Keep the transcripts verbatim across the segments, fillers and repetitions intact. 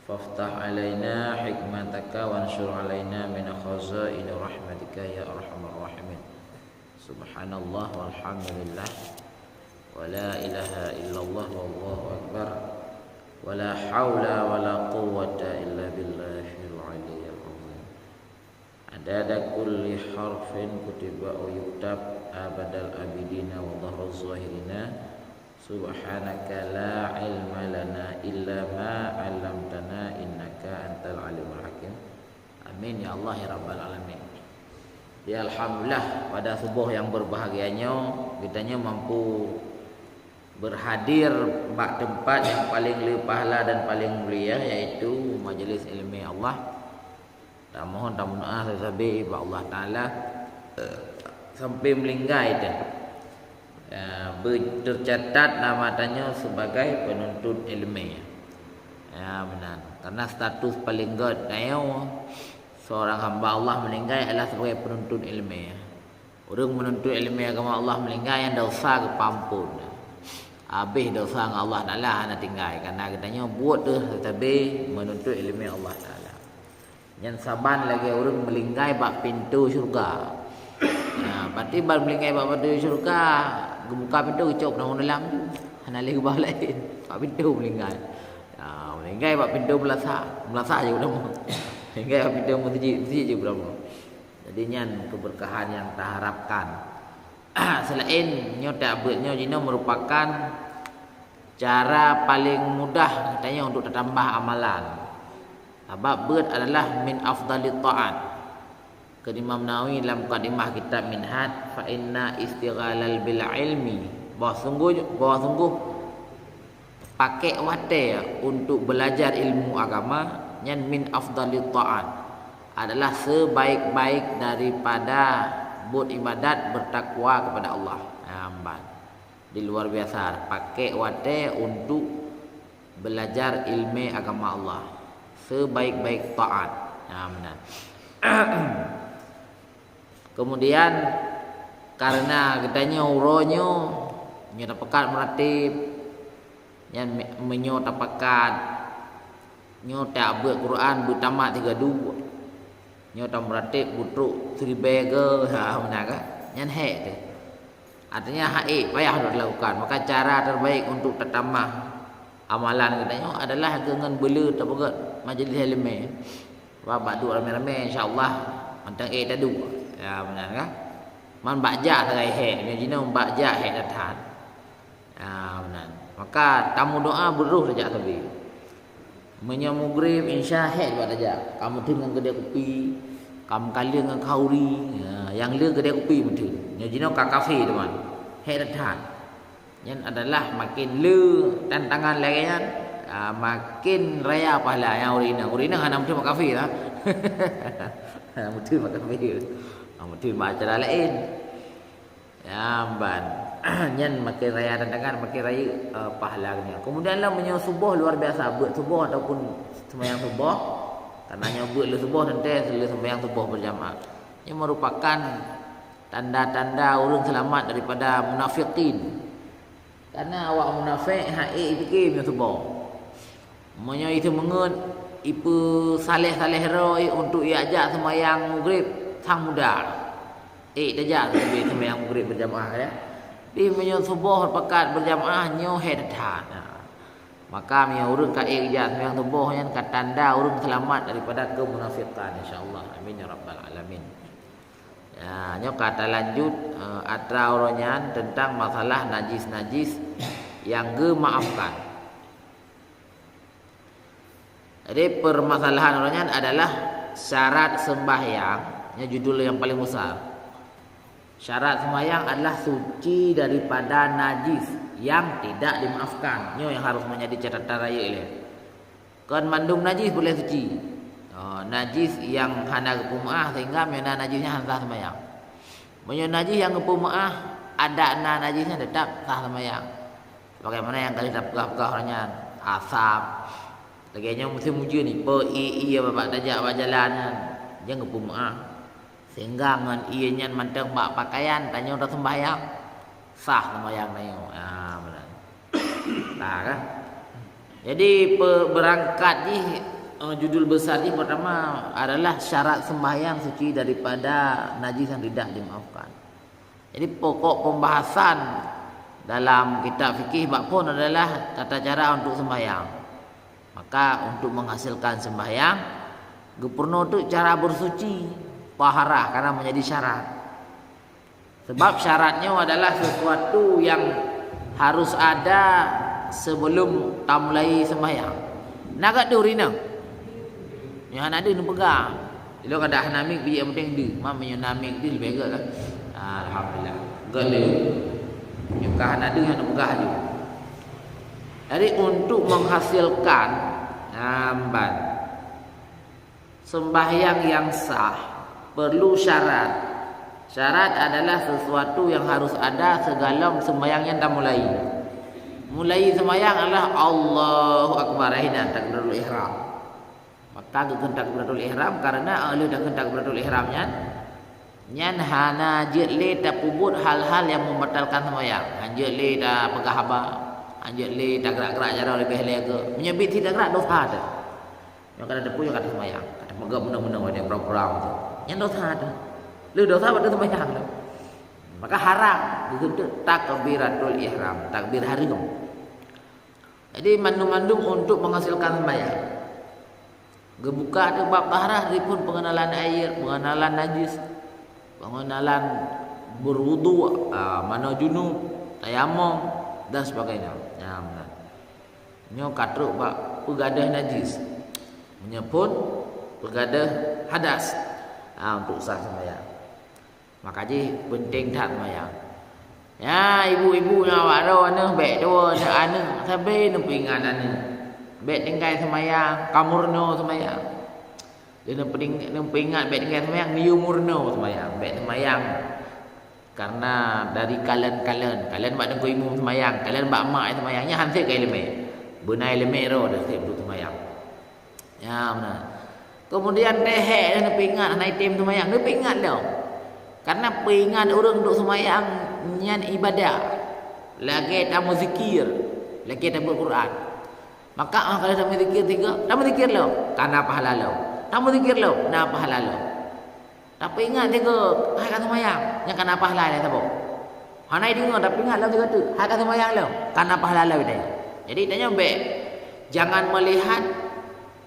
Waftah alaina hikmataka wansyur alaina min khazaini rahmatika ya arhamar rahimin. Subhanallah walhamdulillah. Wa la ilaha illallah wallahu akbar. Wa la haula wa la quwwata illa billahil aliyyil azim. Adada kulli harfin kutiba au yuktab abadal abidina wa dhahra zahirina. Subhanaka la ilma lana illa ma 'allamtana innaka antal alimul hakim. Amin ya Allah ya rabbal alamin. Ya alhamdulillah, pada suboh yang berbahagia nyoe, geutanyoe mampu berhadir bak tempat yang paling le pahala dan paling mulia, yaitu majlis ilmu Allah. Tamohon tameudoa sabe-sabe bak Allah Taala, eh, sampai meulinggai teuh. Ya, beu-, tercatat nama tanyoe sebagai penuntut ilmu. Ya, meunan. Karena status paling gét tanyoe seorang hamba Allah meulinggai adalah sebagai penuntut ilmu. Ureuëng menuntut ilmu agama Allah meulinggai nyan desya geupeuampon. Habéh desya ngon Allah Taala hana tinggai, karena geutanyoe buet teuh sabe-sabe menuntut ilmu Allah Taala. Nyan saban lagée ureuëng meulinggai bak pintoe syeuruga. Nah, berarti ban meulinggai bak pintoe syeuruga, geubuka pintoe geucok dalam, hana lé geuba laén. Bak pintoe meulinggai. Nah, meulinggai bak pintoe meulasah, meulasah jih ulama. Meulinggai bak pintoe meuseujid, meuseujid jih ulama. Jadi nyan keberkahan yang taharapkan. Selain nyoe, tabeuet nyoe jinoe merupakan cara paling mudah geutanyoe untuk tatambah amalan. Sabab beuet adalah min afdalit taat. Kheun Imam Nawawi lam mukadimah kitab Minhaj, fa inna istighalal bil ilmi, bahwa sungguh, bahwa sungguh pakai watée untuk belajar ilmu agama nyan min afdalit taat, adalah sebaik-baik daripada buet ibadat bertakwa kepada Allah. Nah, ban. Di luar biasa, pakai watée untuk belajar ilmu agama Allah. Sebaik-baik taat. Nah, meunan. Kemudian, karena geutanyoe uroe nyoe, nyoe tapakat meuratéb, nyan me-, meunyoe tapakat, nyoe tabeuet Quran beutamat sigoe duek, nyoe tameuratéb beutrok siribée goe, ha, meunan ka? Nyan hék teuh. Artinya, hék payah untuk dilakukan. Maka, cara terbaik untuk tatamah amalan geutanyoe adalah keu ngon beule tapeugét majlis ilmu. Bak, bak duek ramé-ramé, insya Allah, mantong ék taduek. Ya, meunan ka? Man bak jak sagai hék, nyoe jinoe bak jak hék that-that. Ya, meunan. Maka, tameudoa beurôh tajak sabe. Meunyoe mugrib, insya, hék bak tajak. Ka meutheun ngon keudè kupi, ka meukaleueng ngon khauri, ya, nyang le keudè kupi meutheun. Nyoe jinoe ka kafe teuma. Hék that-that. Nyan adalah makin le tantangan lagée nyan, ah, makin raya pahala nyang ureuëng inong. Ureuëng inong hana meutheun bak kafe lah. Hana meutheun bak kafe. Hana meutheun bak acara laén. Ya, ban. Nyan makin raya tantangan, makin raya, eh, pahala geutanyoe. Kemudian lah meunyoe suboh luar biasa, beuet suboh ataupun seumayang suboh. Karena nyoe beuet le suboh, teuntée le seumayang suboh berjamaah. Nyoe merupakan tanda-tanda ureuëng seulamat daripada munafikin. Karena awak munafik hana ék jipike meunyoe suboh. Meunyoe jiteumeungeut, jipeusaleh-saleh droe untuk jijak seumayang mugrib, sang muda. Ék tajak seumayang mugrib berjamaah, ya. Tapi meunyoe suboh pakat berjamaah, nyoe hék that-that. Nah, maka meunyoe ureuëng ka ék jijak seumayang suboh nyan ka tanda ureuëng seulamat daripada keumunafikan, insya Allah. Amin ya rabbal alamin. Ya, nyoe ka talanjut, eh, atra uroe nyan tentang masalah najis-najis nyang geumaafkan. Jadi, permasalahan uroe nyan adalah syarat sembahyang, nyoe judul nyang paling besar. Syarat sembahyang adalah suci daripada najis yang tidak dimaafkan. Nyoe nyang harus menjadi catatan rayeuk ilée. Kon mandum najis boleh suci. Oh, najis nyang hana geupeumeuáh sehingga meunyoe na najis nyan hana sah seumayang. Meunyoe najis nyang geupeumeuáh, adak na najis nyan teutap sah seumayang. Sebagaimana nyang ka lheueh tapeugah-peugah uroe nyan, asap. Lagée nyoe musém ujeuen, ipe ié-ié babah tajak bak jalan nyan, nyan geupeumeuáh. Sehingga ngon ié nyan mantong bak pakaian, tanyoe taseumbahyang, sah seumbahyang tanyoe. Ah, meunan. Nah, kan? Jadi, pe-, beurangkat jih Eh, judul besar jih pertama adalah syarat sembahyang suci daripada najis yang tidak dimaafkan. Jadi, pokok pembahasan dalam kitab fikih bak phon adalah tata cara untuk sembahyang. Maka, untuk menghasilkan sembahyang, geupurunoe teuk cara bersuci, taharah, karena menjadi syarat. Sebab syarat nyoe adalah sesuatu yang harus ada sebelum tamulai sembahyang. Na gak tu rina? Nyoe hana deuh neupeugah. Ilong kada hana mic, biji yang penting deuh. Mam nyoe na mic deuh lebih gak kan? Alhamdulillah. Gak deuh. Nyoe ka hana deuh, hana peugah ju. Jadi, untuk menghasilkan, nah, ban. Sembahyang yang sah perlu syarat. Syarat adalah sesuatu yang harus ada segalom sembahyang nyan tamulai. Mulai sembahyang adalah Allahu Akbar, akhirnya takbiratul ihram. Maka geukheun takbiratul ihram karena oleh takheun takbiratul ihram nyan, nyan hana jeuet lé tapeubuet hal-hal yang membatalkan sembahyang. Hana jeuet lé tapeugah haba, hana jeuet lé tagrak-grak jaroe leubeh lé geuh. Meunyoe bit sit tagrak, dosa teuh. Nyoe ka na teupeue, nyoe ka taseumayang, ka tapeugah meunang-meunang watèe prang-prang tu. Nyan dosa teuh. Lheueh dosa bak taseumayang tu. Maka haram geukheun takbiratul ihram, takbir haram. Jadi, mandum-mandum untuk menghasilkan sembahyang. Geubuka teuk bab taharah, dari phon pengenalan air, pengenalan najis, pengenalan berwudu, ah, manoe junub, tayamum, dan sebagainya. Nyan, nah. Nyoe ka trok bak peugadeuh najis. Meunyoe phon peugadeuh hadas, ha, untuk sah sembahyang. Maka jih penting that sembahyang. Ya, ibu-ibu nyang awak droe neuh, bèk tuwo neuh aneuk, sabe neupeuingat aneuk. Bèk tinggai sembahyang, ka murno sembahyang. Lheueh neupeuing-, neupeuingat bèk tinggai sembahyang, neuyue murno sembahyang. Bèk sembahyang karena dari kalon-kalon. Kalon bak teungku imum sembahyang, kalon bak mak sembahyang. Nyan han sép ka ileumèe. Beuna ileumèe droe dah sép duek sembahyang. Ya, beuna. Kemudian teuh hék neupeuingat hana item sembahyang. Neupeuingat lom. Karena peuingat ureueng duek sembahyang nyan ibadah. Lagèe tameuzikir, lagèe tabeuet Quran. Maka, ah, ka lheueh tameuzikir tiga, tameuzikir lom, ka na pahala lom. Tameuzikir lom, na pahala lom. Tapeuingat tiga, hai ka seumayang, nyan ka na pahala lom saboh. Hana ideungoe, tapeuingat lom tiga teuk, hai ka seumayang lom, ka na pahala lom tadi. Jadi, tanyoe bèk, jangan melihat,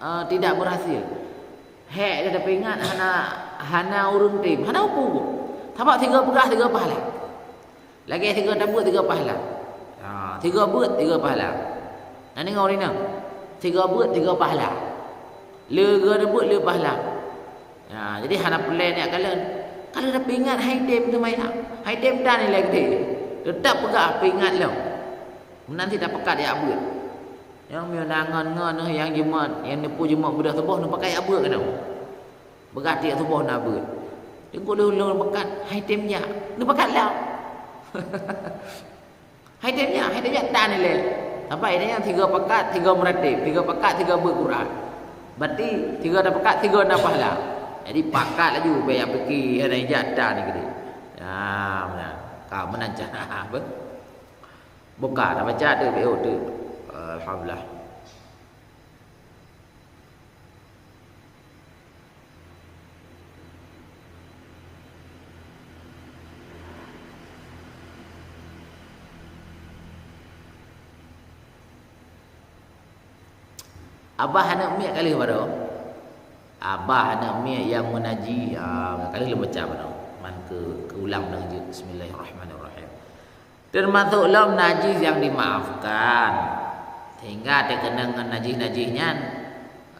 eh, tidak berhasil. Hék, tapeuingat hana, hana ureueng tem, hana peue. Sabab tiga peugah, tiga pahala. Lagèe sigoe tabeuet, sigoe pahala. Ha, sigoe beuet, sigoe pahala. Na deungö ureueng inong? Sigoe beuet, sigoe pahala. Le goe tabeuet, le pahala. Ha, jadi hana peureulèe neujak kalon. Ka lheueh tapeuingat, han item seumayang. Han item tan ilèe geude. Teutap peugah peuingat lom. Meunan cit tapakat jak beuet. Nyang meunyoe na ngon-ngon nyang jeumat, nyang neupeu jeumat beudôh suboh, neupakat jak beuet keunoe. Beurati suboh na beuet. Teungku lôn, lôn pakat, han item jak. Neupakat lom. Han item jak, han item jak tan ilèe. Sabab ilèe nyan sigoe pakat, sigoe meuratéb, sigoe pakat, sigoe beuet Quran. Berarti sigoe tapakat, sigoe na pahala. Jadi pakat laju, bèk jak pike, hana jak tan keudéh. Nah, meunan. Ka meunan cara. Buka, tabaca tu, beuh tu. Alhamdulillah. Abah aneuk miet ka lheueh baroe. Abah aneuk miet nyang meunajih, ah, ka lheueh lôn baca baroe. Man keu, keu ulang lom jeuet. Bismillahirrahmanirrahim. Teumasok lom najih nyang dimaafkan, sehingga teukeunong ngon najih-najih nyan,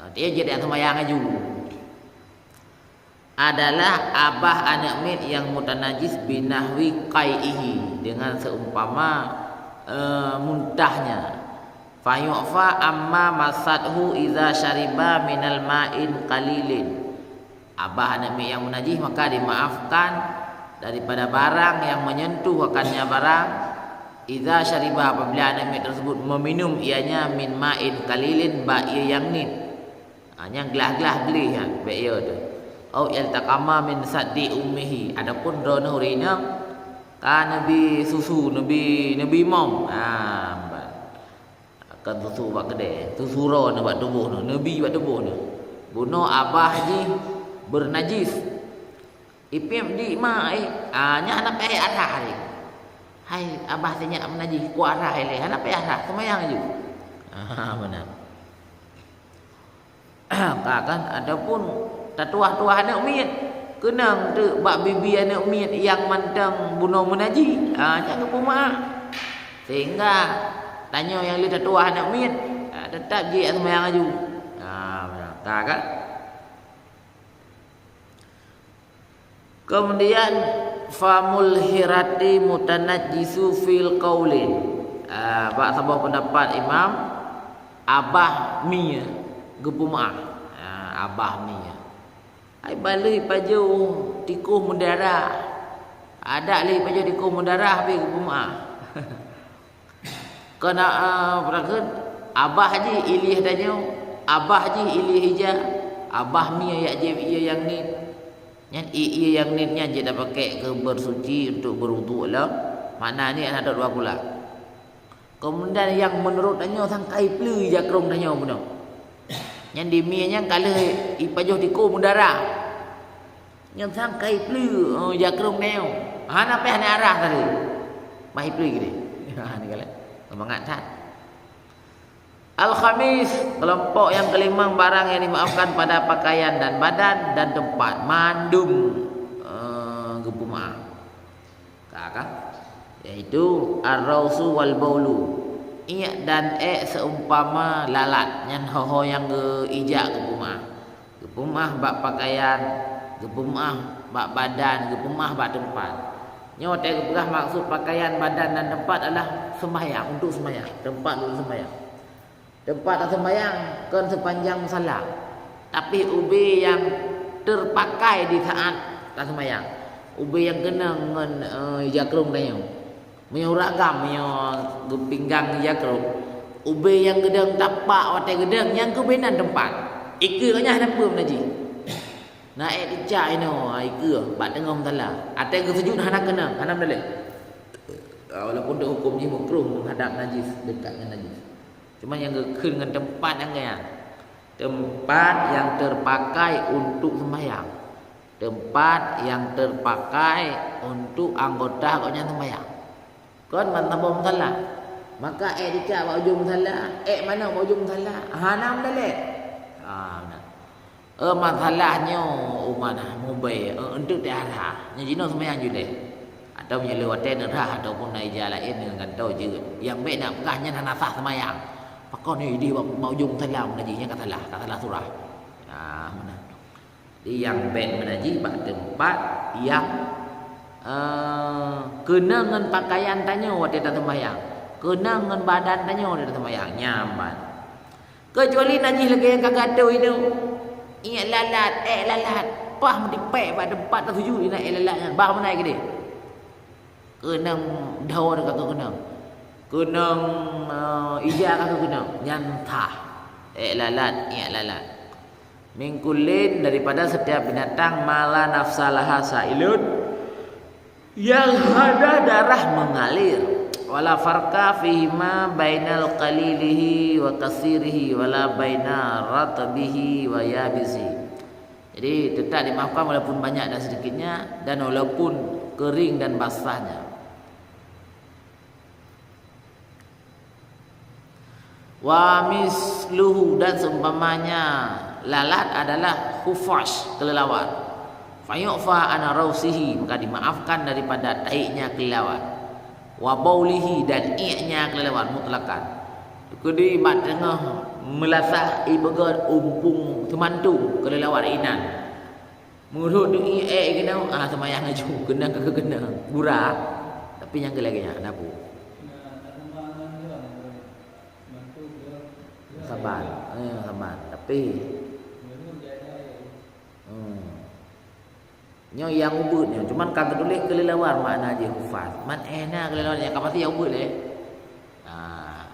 eh, dia jeuet nyang seumayang laju. Adalah abah aneuk miet nyang mutanajis binahwi qai'ihi, dengan seumpama, eh, muntahnya. Fayu'fa amma masathu idza syariba minal ma'in qalilin. Abah aneuk miet nyang meunajih maka dimaafkan daripada barang yang menyentuh akannya barang, idza syariba, apabila aneuk miet tersebut meminum ianya min ma'in qalilin, bak ié nyang niet. Ha, nyang glah-glah gleh nyan, bak ié teuh. Au iltaqama min saddi ummihi, ataupun droeneuh ureueng inong ka neubi susu, neubi, neubi mom. Ha, bah. Kan susu bak keudè, susu droe na bak tuboh na, neubi bak tuboh na. Bunoe abah jih beunajis. Ipiep di ma, eh, ah, nyan hana payah arah lé. Hai, abah sinyak meunajis, ku arah lé, hana payah arah, seumayang ju. Ah, meunan. Ka kan, ataupun tatuwah-tuwah aneuk miet, keunong teuk bak bibi aneuk miet nyang mantong bunoe meunajis, ah, nyan geupeumeu'ah. Sehingga tanyoe nyang lheueh tatuwah aneuk miet, ah, teutap jih seumayang laju. Ah, ka kan? Kemudian, famul hirati mutanajjisu fil qaulin. Ah, bak saboh pendapat imam, abah mie geupeumeu'ah. Ah, abah mie. Ai baleuh ipajoh tikoh meudarah. Adak lé ipajoh tikoh meudarah habéh geupeumeu'ah. Keunan, ah, peue kheun, abah jih ilih tanyoe, abah jih ilih ija, abah mie yak jieb ié nyang niet. Nyan ié nyang niet nyan jeuet tapakèk keu beusuci untuk beuwudhu lom, makna niet hana dua pula. Keumudian nyang meunurot tanyoe sang ka ipleue ija krông tanyoe bunoe. Nyan di mie nyan ka lheueh ipajoh tikoh meudarah. Nyan sang ka ipleue, eh, ija krông tanyoe. Hana payah neuarah tadi. Bah ipleue gini. Ha, ni galak. Seumangat that. Al-khamis, kelompok nyang keulimong, barang nyang dimaafkan pada pakaian dan badan dan teumpat. Mandum, eh, geupeumeu'ah. Ka, ka? Yaitu ar-rausu wal baulu. Iek dan ék seumpama lalat, nyan ho-ho nyang geu-, ijak geupeumeu'ah. Geupeumeu'ah bak pakaian, geupeumeu'ah bak badan, geupeumeu'ah bak teumpat. Nyoe watèe geupeugah maksud pakaian, badan dan teumpat adalah seumbahyang, untuk seumbahyang, teumpat untuk seumbahyang. Teumpat taseumayang kon seupanjang musala, tapi ubé nyang teupakai di saat taseumayang. Ubé nyang keunong ngon, eh, ija krông tanyoe. Meunyoe ureueng agam, meunyoe geupinggang ija krông, ubé nyang geudong tapak watèe geudong, nyan keuh ubé nan teumpat. Ikeue nyan hana peue meunajih. Na ék teucak inoe, ikeue bak teungoh musala. Watèe geusujut hana keunong, hana meudaleh. Ah, walaupun teuhuköm jih makruh meuhadab najis, dekat ngon najis. Cuma nyang geukheun ngon teumpat nyang gaya. Teumpat nyang teupakai untuk seumbahyang. Teumpat nyang teupakai untuk anggota gobnyan seumbahyang. Kon ban saboh musala. Maka ék teucak bak ujong musala, ék manok bak ujong musala. Hana meudaleh. Ha, meunan. Eh, masalah nyoe umat mubé, eh, untuk tiara. Nyoe jinoe seumbahyang juleh. Atau meunyoe lé watèe neurhah ataupun na ija laén ngon gantoe jeuet. Nyang bèk na peugah nyan hana sah seumbahyang. Pakon nyoe idéh bak, bak ujong salam meunajih, nyan ka salah, ka salah surah. Nah, meunan. Jadi nyang bèk meunajih bak teumpat nyang, eh, keunong ngon pakaian tanyoe watèe taseumbahyang. Keunong ngon badan tanyoe watèe taseumbahyang. Nyan ban. Keucuali najih lagèe nyang ka geuatô inoe. Iek lalat, ék lalat. Paih meutipék bak teumpat tasujut inan ék lalat nyan. Bah meunan keudéh. Keunong dhoe ka keunong. Keunong, eh, ija ka keunong. Nyan sah. Ék lalat, iek lalat. Min kullin, daripada setiap binatang, ma la nafsa laha sailun, yang hana darah mengalir. Wala farqa fihima bainal qalilihi wa kasirihi, wala baina ratbihi wa yabisi. Jadi, tetap dimaafkan walaupun banyak dan sedikitnya, dan walaupun kering dan basahnya. Wa misluhu, dan seumpamanya lalat adalah khuffash, kelelawar. Fayu'fa an rausihi, maka dimaafkan daripada taiknya kelelawar. Wa baulihi, dan ieknya kelelawar mutlaqan. Keudi bak teungoh meulasah ipeugöt umpung seumantung kelelawar inan. Meurhot deungon ék keunoe, ah, seumayang laju, keunong ka keunong, gura. Tapi nyang keu lagèe nyan, na peue? Saban, eh, saban. Tapi, hmm. Nyoe nyang ubeut nyoe, cuman ka geutuléh keulilawar makna jih hufaz. Man éh na keulilawar nyang ka pasti nyang ubeut lé. Nah,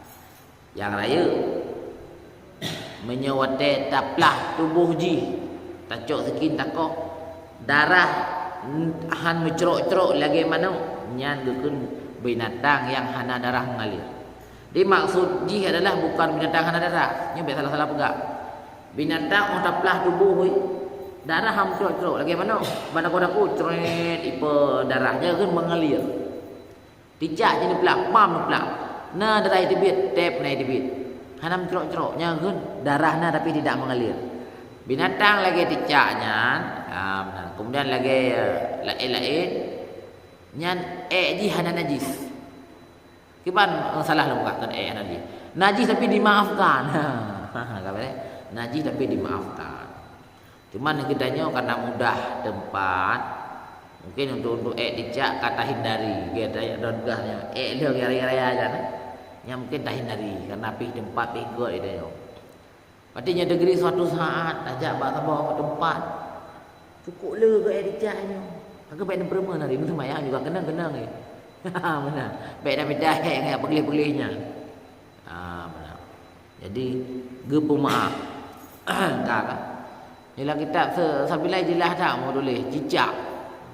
Nyang rayeuk, meunyoe watèe taplah tuboh jih, tacok sikin takoh, darah han meucrok-crok lagèe manok, nyan geukheun binatang nyang hana darah mengalir. Jadi maksud jih adalah bukan binatang hana darah. Nyoe bèk salah-salah peugah. Binatang 'oh taplah tuboh, darah han meucrok-crok lagèe manok. Ban aku-aku crèt ipe darah, nyan kheun mengalir. Cicak jih neuplah, pam neuplah. Na darah teubiet, teb na teubiet. Hana meucrok-crok, nyan kheun darah na tapi tidak mengalir. Binatang lagèe cicak nyan, ha, meunan. Kemudian lagèe, eh, laén-laén, nyan èk jih hana najis. Kiban, eh, salah lôn peugah, kon èk hana najis. Najis tapi dimaafkan. Ka beureh? Najis tapi dimaafkan. Cuman geutanyoe karena mudah teumpat, mungkin untuk, untuk èk cicak ka tahindari, geutanyoe don gah nyoe, èk lheueh raya-raya nyan, nyan mungkin tahindari karena pih teumpat pih göt geutanyoe. Berarti nyoe deugri suatu saat tajak bak saboh teumpat, cukôp le geuh èk cicak nyoe. Ka bèk neupeureumeun hari, meuseumayang juga keunong-keunong, eh. Meunan. Bèk na mita èk ngon peugleh-peugleh nyan. Ah, meunan. Jadi, geupeumeu'ah. Ka, ka. Di lam kitab se-, Sabilai jeulaih that meutuléh cicak.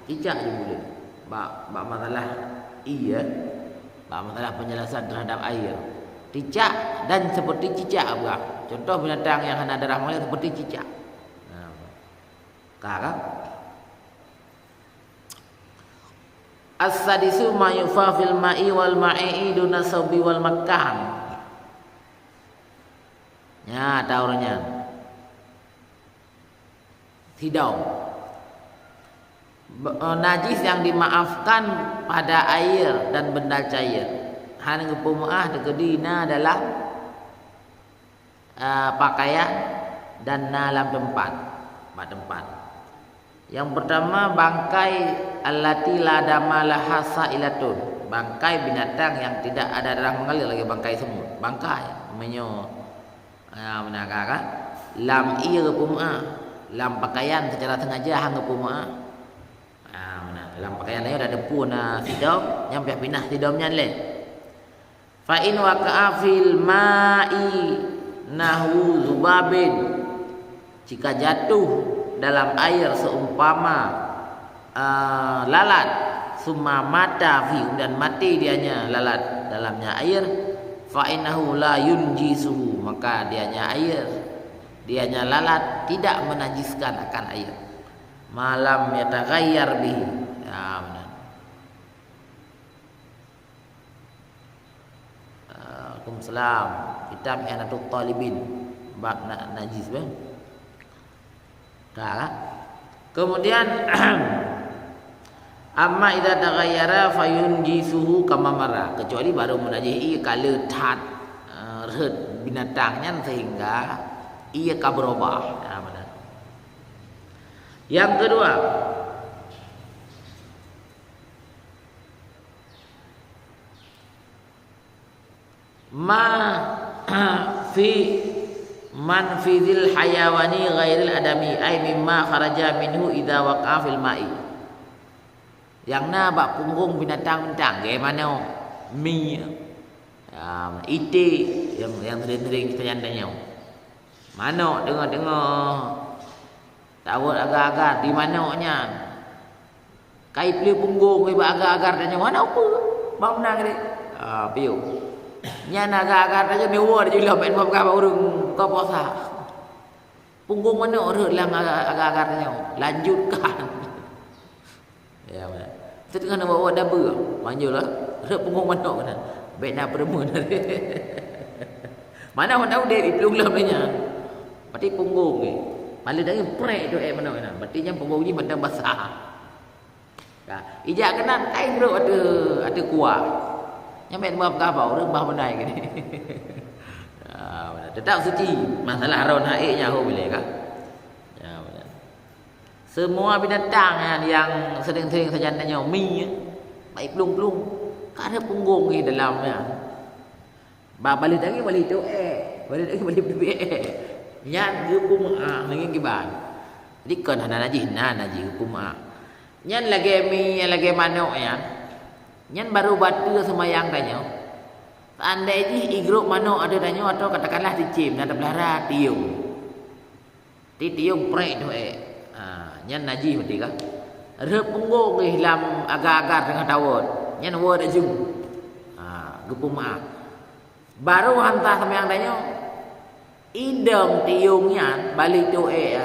Cicak jih buleuen. Bak, bak masalah ie, bak masalah penjelasan terhadap air. Cicak dan seperti cicak, bah. Contoh binatang yang hana darah mengalir seperti cicak. Nah. Ka, ka? As-sadisu ma yufa fil ma'i wal ma'i duna saubi wal makan. Nya, tahu nyan. Sidom. Be-, eh, najis yang dimaafkan pada air dan benda cair. Hana geupeumeu'ah teukeudi na dalam, eh, pakaian dan na lam teumpat, bak teumpat. Yang pertama, bangkai allati la dama laha sa'ilatun. Bangkai binatang yang tidak ada darah mengalir lagèe bangkai semut. Bangkai, meunyoe Ah, meunan ka, ka? Lam ie geupeumeu'ah, lam pakaian secara sengaja han geupeumeu'ah. Ah, meunan. Lam pakaian nyoe dak deupue na sidom, nyan payah pinah sidom nyan lé. Fa in waqa'a fil ma'i nahwu zubabin. Jika jatuh dalam air seumpama, eh, lalat, summa mata fi, dan mati dianya lalat dalamnya air, fa innahu la yunjisuhu, maka dianya air, dianya lalat tidak menajiskan akan air. Ma lam yataghayyar bihi. Ya, benar. Waalaikumsalam. Kitab I'anatut Talibin. Bab na-, najis, beh. Ka, ka? Kemudian, amma idza taghayyara fayunjisuhu kama marra. Kecuali baru meunajis ie ka le that, eh, rhot binatang nyan sehingga ie ka berubah. Ha, benar. Yang kedua, ma fi manfidil hayawani ghairil adami, ay mimma kharaja minhu idza waqa'a fil ma'i. Nyang na bak punggong binatang-binatang, lagèe manok, mie, ah, iték, nyang, nyang sering-sering geutanyoe. Manok teungoh-teungoh tawöt agar-agar di manok nyan. Ka ipeuleueh punggong bak agar-agar tanyoe, hana peue. Bak meunan deh. Ah, piôh. Nyan agar-agar tanyoe neuwoe jih lom, bèk meupeugah bak ureueng buka puasa. Punggong manok rhot lam agar-agar tanyoe. Lanjutkan. Ya, beuna. Teungoh neuwoe dabeue, manjula. Rhot punggong manok keunan. Bèk na peureumeun. Mana hana udép, iplueng lom nyan. Berarti punggong ni. Paléng daging prek tu èk manok keunan. Berarti nyan punggong jih mantong basah. Ka, ijak keunan, ka ibrôk ateueh, ateueh kuah. Nyan bèk meupeugah bak ureueng bah beunai keunan. Ah, beuna. Teutap suci. Masalah ron haid nyan ho bilèe ka. Ya, beuna. Semua binatang nyan nyang sering-sering sajan tanyoe, mie, bak iplueng-plueng, ka rhot punggong di dalam nyan. Ba-, balèe daging balèe teuh èk, balèe daging balèe teuh èk. Nyan geupeumeu'ah ngon kiban. Jadi kon hana najih, na najih geupeumeu'ah. Nyan lagèe mie, lagèe manok nyan. Nyan baru bateue seumayang tanyoe. Seandai jih igrôp manok ateueh tanyoe atawa katakanlah cicém na teupeulahra tiong. Ti tiong prek tu èk. Ha, nyan najih berarti ka. Rhot punggong jih lam agar-agar teungoh tawöt. Nyan woe laju. Ha, geupeumeu'ah. Barô han sah seumayang tanyoe. Idong tiong nyan, bali tiong ék,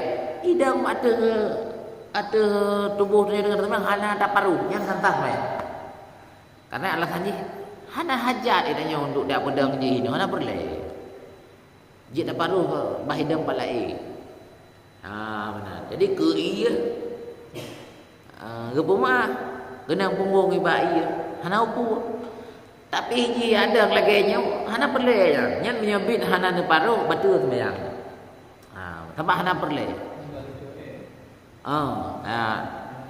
idong ateueh, ateueh tuboh tanyoe deungon seumayang hana taparoh, nyan han sah seumayang. Karena alasan jih, hana hajat tanyoe untuk tapeudong jih, hana peureulée. Jeuet taparoh bah idong pat laén. Ha, meunan. Jadi keu ie, ha, geupeumeu'ah, geunang punggong nibak ie, hana upu. Tapi jih idong lagée nyoe, hana peureulée nyan. Nyan meunyoe biet hana neuparoh, bateue seumayang. Ha, sabab hana peureulée. Ha, ha.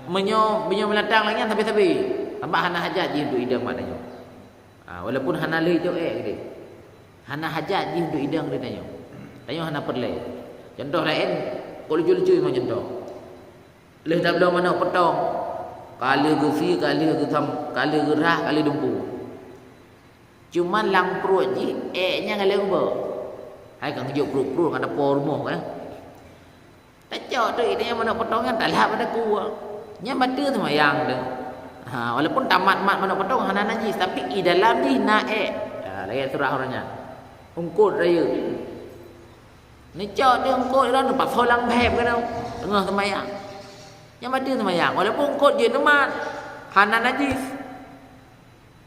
Meunyoe, meunyoe meulatang lagée nyan sabe-sabe, sabab hana hajat jih untuk idong bak tanyoe. Ha, walaupun hana lé tiong ék geude. Hana hajat jih untuk idong geutanyoe. Tanyoe hana peureulée. Contoh laén, kok lucu-lucu memang contoh. Lheueh tabloe manok peutong, ka lheueh geusie, ka lheueh geusam, ka lheueh geurhah, ka lheueh dumpu. Cuman lam pruet jih, ék nyan ka lheueh ubak. Hai ka geujok pruet-pruet ngon dapo rumoh, kan? Tacok tu, iénanya manok peutong nyan talhab bak takue. Nyan bateue seumayang tu. Ha, walaupun tamat-mat manok peutong hana najis, tapi i dalam jih na ék. Ha, lagée surah ureuëng nyan. Eungkot rayeuk. Neucok di eungkot droe neupasoe lam bheb keunoe. Teungoh seumayang. Nyan bateue seumayang. Walaupun eungkot jeuet neumat, hana najis.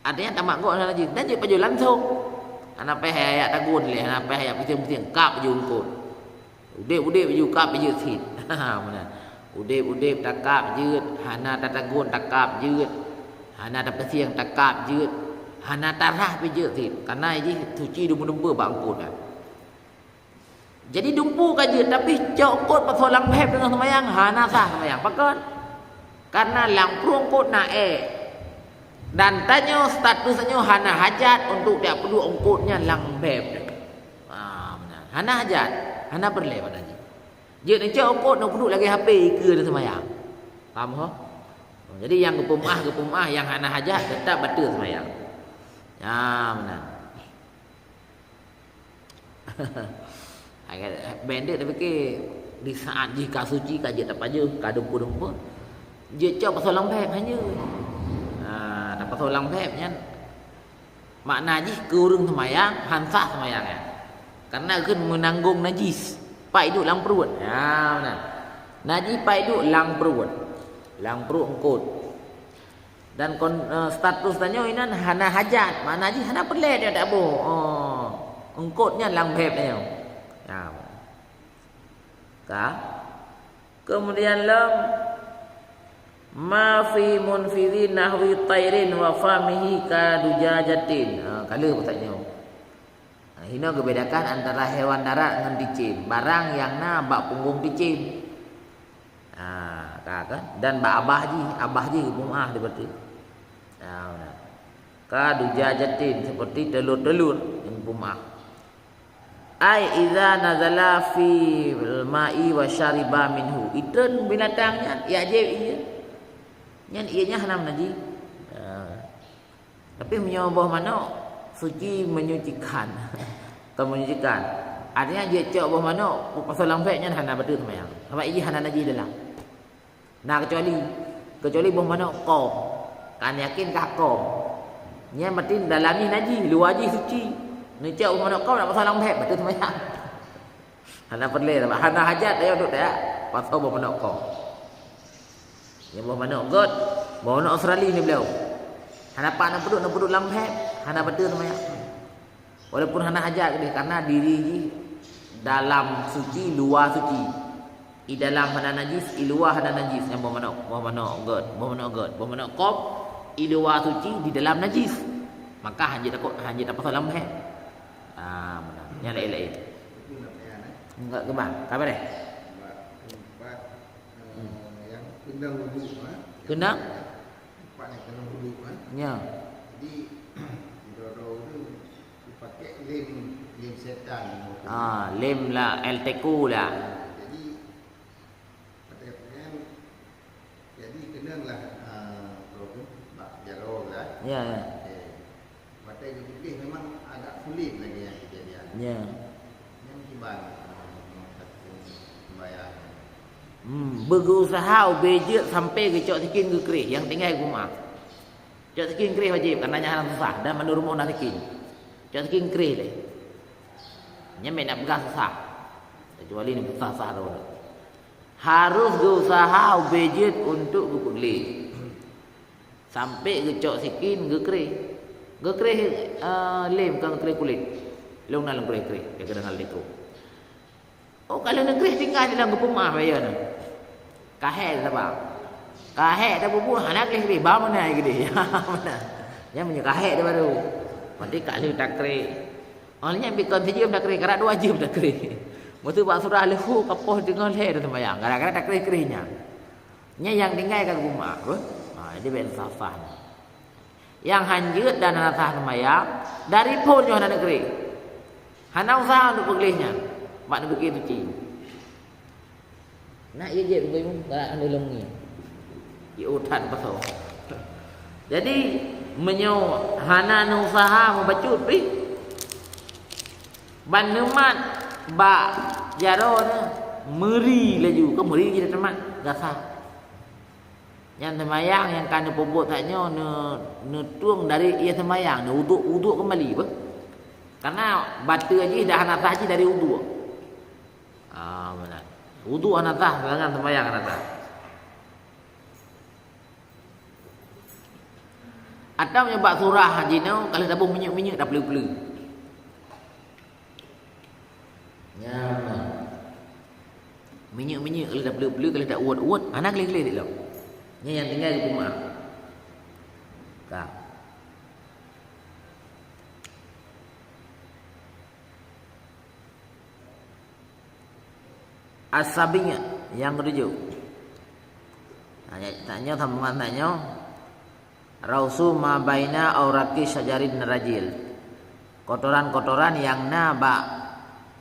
Artinya tamat gob hana najis. Dan jeuet pajoh langsong. Hana payah jak tagun lé, hana payah jak puséng-puséng. Kab pajoh eungkot. Udeb-udeb pajoh kab jeuet cit. Meunan. Udeb-udeb takab jeuet, hana tatagun takab jeuet, hana tapeusieng takab jeuet, hana tarhah pih jeuet cit. Karena jih suci dumpeue-dumpeue bak eungkot nyan. Jadi dumpu ka jeuet, tapi cok eungkot pasoe lam bheb teungoh seumayang, hana sah seumayang. Pakon? Karena lam pruet eungkot na ék. Dan tanyoe status tanyoe hana hajat untuk tapeuduek eungkot nyan lam bheb. Ha, meunan. Hana hajat, hana peureulée bak tanyoe. Jeuet neucok eungkot neupeuduek lagée H P ikeue seumayang. Paham ho? Jadi nyang geupeumeu'ah, geupeumeu'ah, nyang hana hajat teutap bateue seumayang. Ha, meunan. Hai, ben deuek tapike di saat jih ka suci, ka jeuet tapajoh, ka dumpeue-dumpeue. Jeuet cok pasoe lam bheb hana. Ha, tapasoe lam bheb nyan. Makna jih keu ureuëng seumayang, han sah seumayang nyan. Karena kheun meunanggong najis, pat iduek lam pruet. Ha, meunan. Najis pat iduek lam pruet. Lam pruet eungkot. Dan kon-, eh, status tanyoe inan hana hajat, makna jih hana peureulée dia tak boh. Oh, eungkot nyan lam bheb tanyoe. Ha. Ka. Kemudian lom, ma fi munfidhi nahwi tairin wa famihi ka dujajatin. Ha, ka lheueh pusat nyoe. Ha, hinoe geubedakan antara hewan darat ngon cicém. Barang nyang na bak punggong cicém. Ha, ka, kan? Dan bak abah jih, abah jih geupeumeu'ah dibateue. Ha, meunan. Ka dujajatin, seperti telur-telur nyang geupeumeu'ah. Ai idza nazala fil ma'i wa syariba minhu. Itreun binatang nyan, jak jieb ié. Nyan ié nyan hana meunajis. Ha. Tapi meunyoe boh manok, suci menyucikan. Bukan menyucikan. Artinya jeuet cok boh manok, pasoe lam bheb nyan hana bateue seumayang. Sabab ié hana najis dalam. Nah, kecuali, kecuali boh manok kong. Kan yakin kah kong. Nyan berarti dalam jih najis, luwa jih suci. Neucok boh manok kong nak pasoe lam bheb, bateue seumayang. Hana peureulée, hana hajat tanyoe untuk tajak pasoe boh manok kong. Nyan boh manok göt, boh manok Australia ni beliau. Hana pat neupeuduek, neupeuduek lam bheb, hana bateue seumayang. Walaupun hana hajat keudeh, karena diri jih dalam suci, luwa suci. I dalam hana najis, i luwa hana najis. Nyan boh manok, boh manok göt, boh manok göt, boh manok kong, i luwa suci, di dalam najis. Maka hanjeuet takot, hanjeuet tapasoe lam bheb. Ah, meunan. Nyan laén-laén. Enggak keuban. Ka beureh? Hmm. Keunong? Empat ni kena dulu, ha. Ya. Jadi, droe-droe tu dipakai lem, lem setan. Ah, lem lah, Elteco lah. Jadi, pada kan, jadi keunong lah, ah, droe tu, bak jaroe lah. Ya, ya. Okey. Watèe geupiké memang agak sulit lagèe nyang kejadian. Ya. Nyang kiban, ah, sembahyang. Hmm, beugeusaha ubé jeuet sampai geucok sikin geukreh, nyang tinggai geupeumeu'ah. Cok sikin kreh wajéb, karena nyan hana susah dan mandum rumoh na sikin. Cok saking kreh lé. Nyan bèk na peugah susah. Kecuali na susah-susah droe. Harôh geuuseuha ubé jeuet untuk geupeugleh. Sampai geucok sikin geukreh. Geukreh, eh, lem, kon geukreh kulét. Lôn na lôn kreh-kreh, ya keudang hal itu. Oh, ka lheueh neukreh tinggai di lam geupeumeu'ah bak ie nyan. Ka hék saban. Ka hék tapubuet hana gleh-gleh, ba meunan gleh. Meunan. Nyan meunyoe ka hék teuh baru. Berarti ka lheueh takreh. Oh, nyan bit kon sijeuem takreh, karab dua jeuem takreh. Meuseu bak surah leuhô ka poh teungoh lhèe taseumbahyang. Gara-gara takreh-kreh nyan. Nyan nyang tinggai ka geupeumeu'ah, beuh? Ha, jadi bèk sah-sah. Nyang hanjeuet dan hana sah seumayang, dari phon nyoe hana neukreh. Hana useuha untuk peugleh nyan, bak neubiet suci. Nak jeuet-jeuet beugitu, galak hana lôn ngieng. Jiôh that pasoe. Jadi, meunyoe hana neuuseuha meubacut pih, ban neumat bak jaroe nyoe, meuri laju, kon meuri jih teumat, gasah. Nyan seumayang nyang ka neupeubuet that nyoe neu-, neutueng dari ie seumayang, neuuduk, uduk keumbali beuh. Karena bateue jih dah hana sah jih dari uduk. Ah, meunan. Uduk hana sah, sedangkan seumayang hana sah. Atawa meunyoe bak surah jinoe, ka lheueh taboh minyeuk-minyeuk tapeuleu-peuleu. Nyan. Minyeuk-minyeuk ka lheueh tapeuleu-peuleu, ka lheueh tauet-uet, hana gleh-gleh lom. Nyan nyang tinggai geupeumeu'ah. Ka. As-sabi'ah, nyang ketujoh. Nah, tanyoe sambungan tanyoe. Rausu ma baina auraqi syajarin narajil. Kotoran-kotoran nyang na bak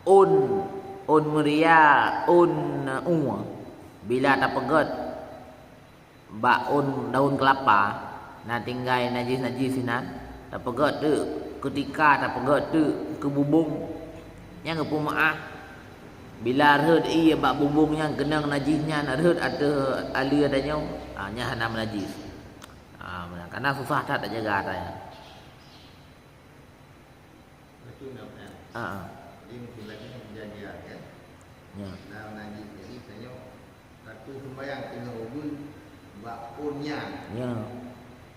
ôn, ôn meuria, ôn ueh. Bila tapeugét bak ôn daun keulapa, na tinggai najih-najih sinan, tapeugét teuk, keutika tapeugét teuk keu bubông, nyang geupeumeu'ah. Bila rhot ie bak bubông nyan keunong najih nyan rhot ateueh aleue tanyoe, ha, nyan hana meunajih. Ha, meunan. Karena susah that tajaga atra nyan. Betul, Ustaz. Ah, ah. Jadi, mungkin lagi menjadi, ya. Ya. Nah, nanti, jadi, tanya, satu sembahyang tengah ugun, bak pun nyan. Ya.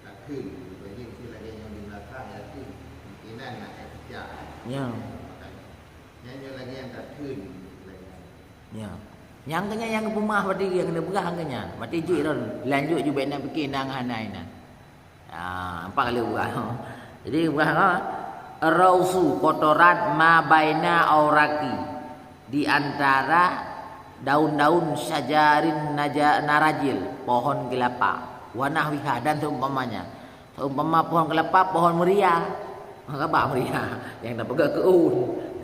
Takheun, jadi, mungkin lagi yang di belakang, ya, tu, mungkinan nak pecah. Ya. Makanya, nyan lagi yang takheun, lagi. Ya. Nyang keunyan nyang geupeumeu'ah berarti nyang keuneuk peugah keunyan. Berarti jih lôn lanjut ju bèk na pike nang hana inan. Ah, empat kali peugah. Jadi peugah, ha, rausu kotoran ma baina auraqi, di antara daun-daun syajarin naja-, narajil, pohon kelapa. Wa nahwiha dan seumpamanya. Seumpama pohon kelapa, pohon meuria. Maka bak meuria. Nyang tapeugah keu ôn.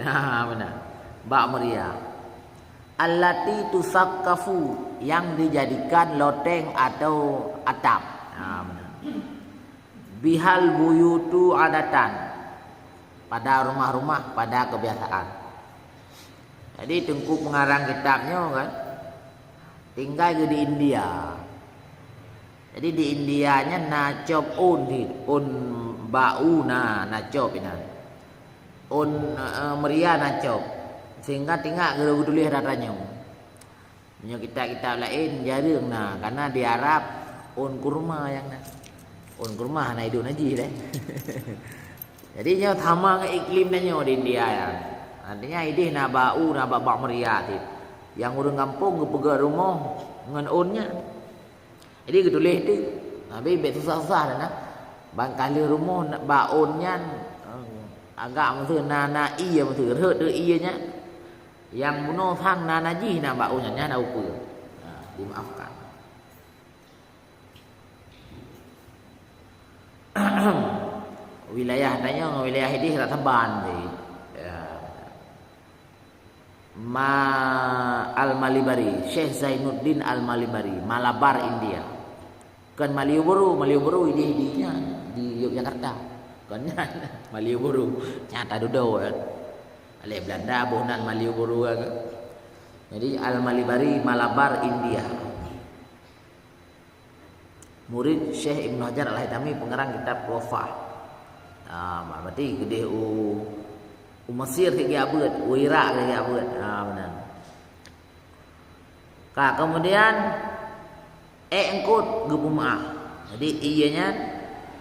Nah, meunan. Bak meuria. Allati tusaqqafu, yang dijadikan loteng atau atap. Ha, meunan. Bihal buyutu adatan, pada rumah-rumah, pada kebiasaan. Jadi, teungku pengarang kitab nyoe kan, tinggai geuh di India. Jadi, di India nyan na cop ôn di, ôn bak u na, na cop inan. Ôn, eh, meuria na cop. Sehingga tinggai geutuléh atra nyoe. Meunyoe kitab-kitab laén jareueng na, karena di Arab ôn kurma nyang na. Ôn kurma hana idong najih deh. Jadi nyoe sama ngon iklim tanyoe di India nyan. Artinya ideh na bak u, na bak, bak meuria cit. Nyang ureueng gampông geupeugöt rumoh ngon ôn nyan. Jadi geutuléh teuk. Tapi bèk susah-susah na. Ban ka lheueh rumoh na, bak ôn nyan, eh, agak meuseu na, na ie meuseu, rhot teuk ie nyan. Nyang bunoe sang na najih na bak ôn nyan, nyan na upeue. Nah, dimaafkan. Wilayah tanyoe ngon wilayah ideh rata saban jih. Ya. Ma Al-Malibari, Syekh Zainuddin Al-Malibari, Malabar, India. Kon Malioboro, Malioboro ideh di nyan, di Yogyakarta. Kon nyan, Malioboro. Nyata dudoe kan. Lé Belanda boh nan Malioboro kan. Jadi Al-Malibari, Malabar, India. Murid Syekh Ibnu Hajar Al-Haitami, pengarang kitab Tuhfah. Ah, berarti keudeh u, u Mesir cit geujak beuet, u Irak cit geujak beuet. Ah, meunan. Ka, kemudian ék eungkôt geupeumeuáh. Jadi, ie nyan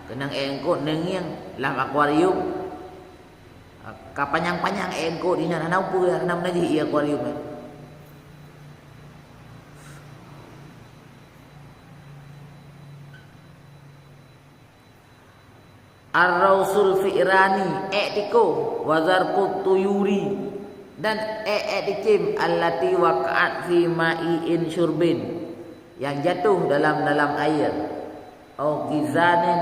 keunong ék eungkôt neungieng lam akuarium. Ka panyang-panyang ék eungkôt inan, hana upeue, hana meunajih ie akuarium nyan. Ar-rausul fi'rani, ék tikoh, wa zarqut tuyuri, dan ék-ék cicém, allati waqa'at fi ma'i'in syurbin, yang jatuh dalam, dalam air, au qizanin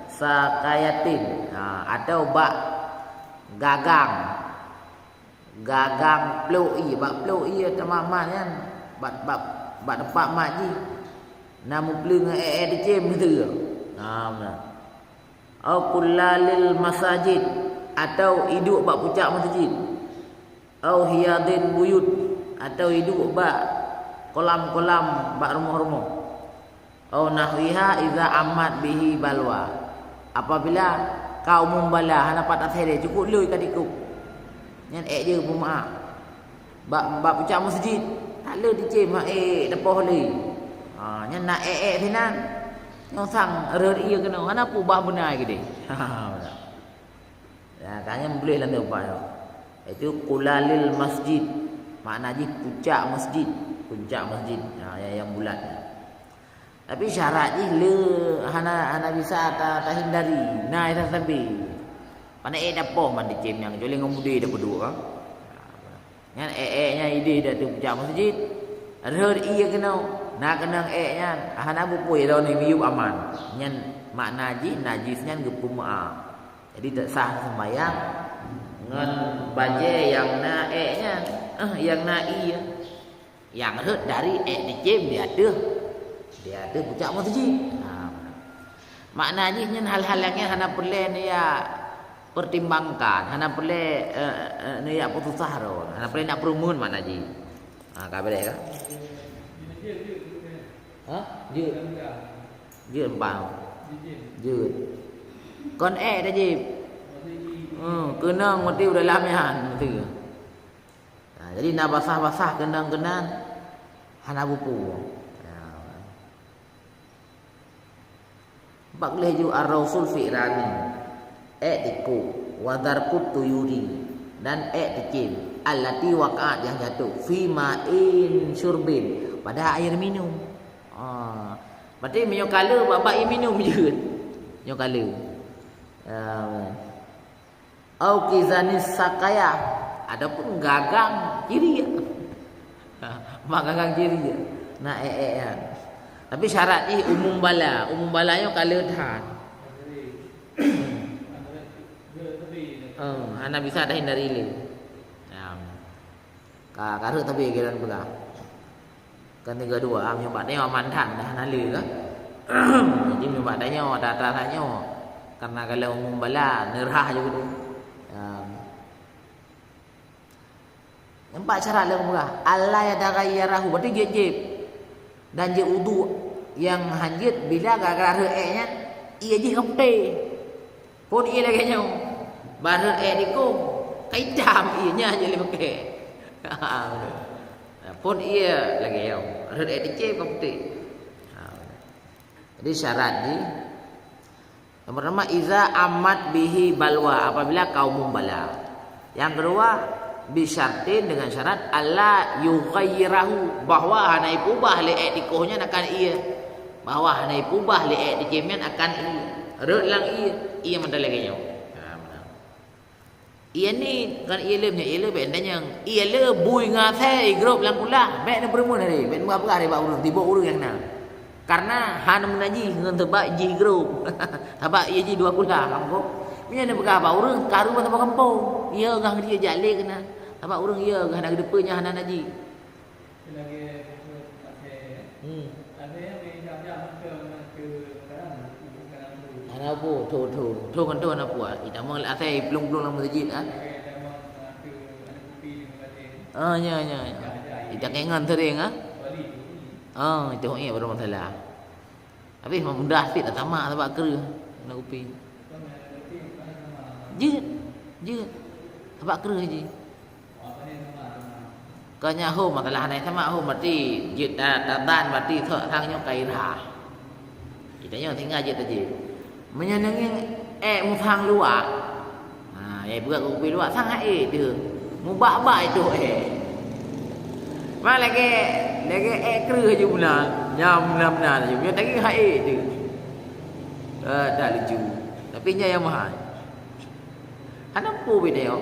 saqayatin, ha, atau bak gagang, gagang plôk ie, bak plôk ie teuma mat nyan, bak, bak, bak teumpat mat jih, na meupleue ngon ék-ék cicém gitu. Nah, meunan. Au kullalil masajid, atau iduek bak pucak masjid. Au hiyadil buyut, atau iduek bak kolam-kolam bak rumoh-rumoh. Au nahwiha iza ammat bihi balwa. Apabila ka umum bala, hana pat asai lé, cukôp lheueh ka tikôh. Nyan ék jih peumeuáh. Bak, bak pucak masjid, tak lé cicém, ha, ék tapoh lé. Ha, nyan na ék-ék sinan. Nyoe sang rhot ie keunoe, hana peue bah beuna keudeh. Ya, ka nyan boleh lam teumpat nyoe. Itu kulalil masjid. Makna jih pucak masjid, pucak masjid. Ha, yang, yang bulat. Tapi syarat jih le hana, hana bisa ta-, tahindari. Na ita sabe. Pane ék dapoh man dicém nyang kecuali ngon budé dapeuduek, ha. Nyan ék-ék nyan idéh di ateueh pucak masjid. Rhot ie keunoe, na keunong ék nyan, hana beupue droeneuh miyueb aman. Nyan makna jih najis nyan geupeumeuáh. Jadi tak sah sembahyang ngon bajée nyang na ék nyan, eh, nyang na ie. Nyang rhot dari ék dicém di ateueh, di ateueh pucak masjid. Ha. Makna jih nyan hal-hal nyang nyan hana peureulée neuyak pertimbangkan, hana peureulée, eh, eh, neuyak peususah droe, hana peureulée nak peureumeun makna jih. Ha, ka beureh ka? Ha? Jeuet. Jeuet bang. Jeuet. Kon ék dah jih. Hmm, keunong meuti udah lamian meuti. Ha, jadi na basah-basah keunong keunan hana bupu. Ya. Bak lheueh ju ar-rausul fi'rani, ék tikoh, wa darqut tuyuri, dan ék cicém, allati waqa'at yang jatuh, fi ma'in syurbin, pada air minum. Ha. Berarti meunyoe ka le bak, bak ie minum jeuet. Nyoe ka le. Ha. Au kizanis sakaya, ataupun gagang ciriek. Mak gagang ciriek. Na ék-ék nyan. Tapi syarat jih umum bala. Umum bala nyoe ka le that. Oh, hana bisa tahindari lé. Ya. Ka, ka rhot tapi giliran peugah. Kan tiga dua, ah, meunyoe bak tanyoe aman that, dah hana le kan? Jadi meunyoe bak tanyoe, ata-ata tanyoe, karena kalau umum bala, neurah je beudôh. Ya. Nampak syarat lé peugah, "Alla yataghayyarahu," berarti jeuet jieb. Dan jeuet uduk nyang hanjeuet bila gara-gara rhot ék nyan, ie jih ka putéh. Phon ie lagée nyoe, barot ék dikoh, ka itam ie nyan jeuet lé pakai. Phon ie lagée nyoe, rot ék dicém ka putéh. Ha. Jadi syarat jih, yang pertama, iza ammat bihi balwa, apabila ka umum bala. Yang kedua, bisyartin, dengan syarat, alla yughayyirahu, bahwa hana ipeubah lé ék dikoh nyan akan ie. Bahwa hana ipeubah lé ék dicém nyan akan ie. Rot lam ie, ie mantong lagée nyoe. Ha, meunan. Ie ni, kan ie le, meunyoe ie le bék tanyong. Ie le bui ngon asèe igrôp lam kulah, bék neupeureumeun hari, bék neupeugah-peugah hari bak ureueng, tiboh ureueng nyang na. Karena hana meunajih ngon sabab jih igrôp. Sabab ie jih dua kulah, lam gob. Meunyoe neupeugah bak ureueng, karu masa bak gampông. Ie gah ngon ie jak lé keunan. Sabab ureueng ie gah na geudeupeue nyang hana najih. Hmm. Hana peue, tho, tho. Tho ngon tho hana peue. Itamong asèe iplueng-plueng lam meuseujid, ha? Ah, nya, nya, nya. Itakée ngon seuring, ha? Ah, itu, iya, baru masalah. Tapi memang mudah sikit dah tamak sabab kreueh na kupi. Jeuet, jeuet. Sabab kreueh jih. Ka nyan hom, masalah hana sama hom, berarti jeuet ta-, taban, berarti sok sang nyoe ka irhah. Geutanyoe tinggai jeuet tajeuet. Meunyoe neungieng ék musang luwah. Ha, ya buka kupi luwah, sang hai ék teuh. Mubak-bak itu ék. Ma lagèe, lagèe ék kreueh ju meunan. Nyang meunan-meunan ju. Meunyoe tagi hai ék teuh. Eh, dah lucu. Tapi nyan nyang mahai. Hana peue beda yo.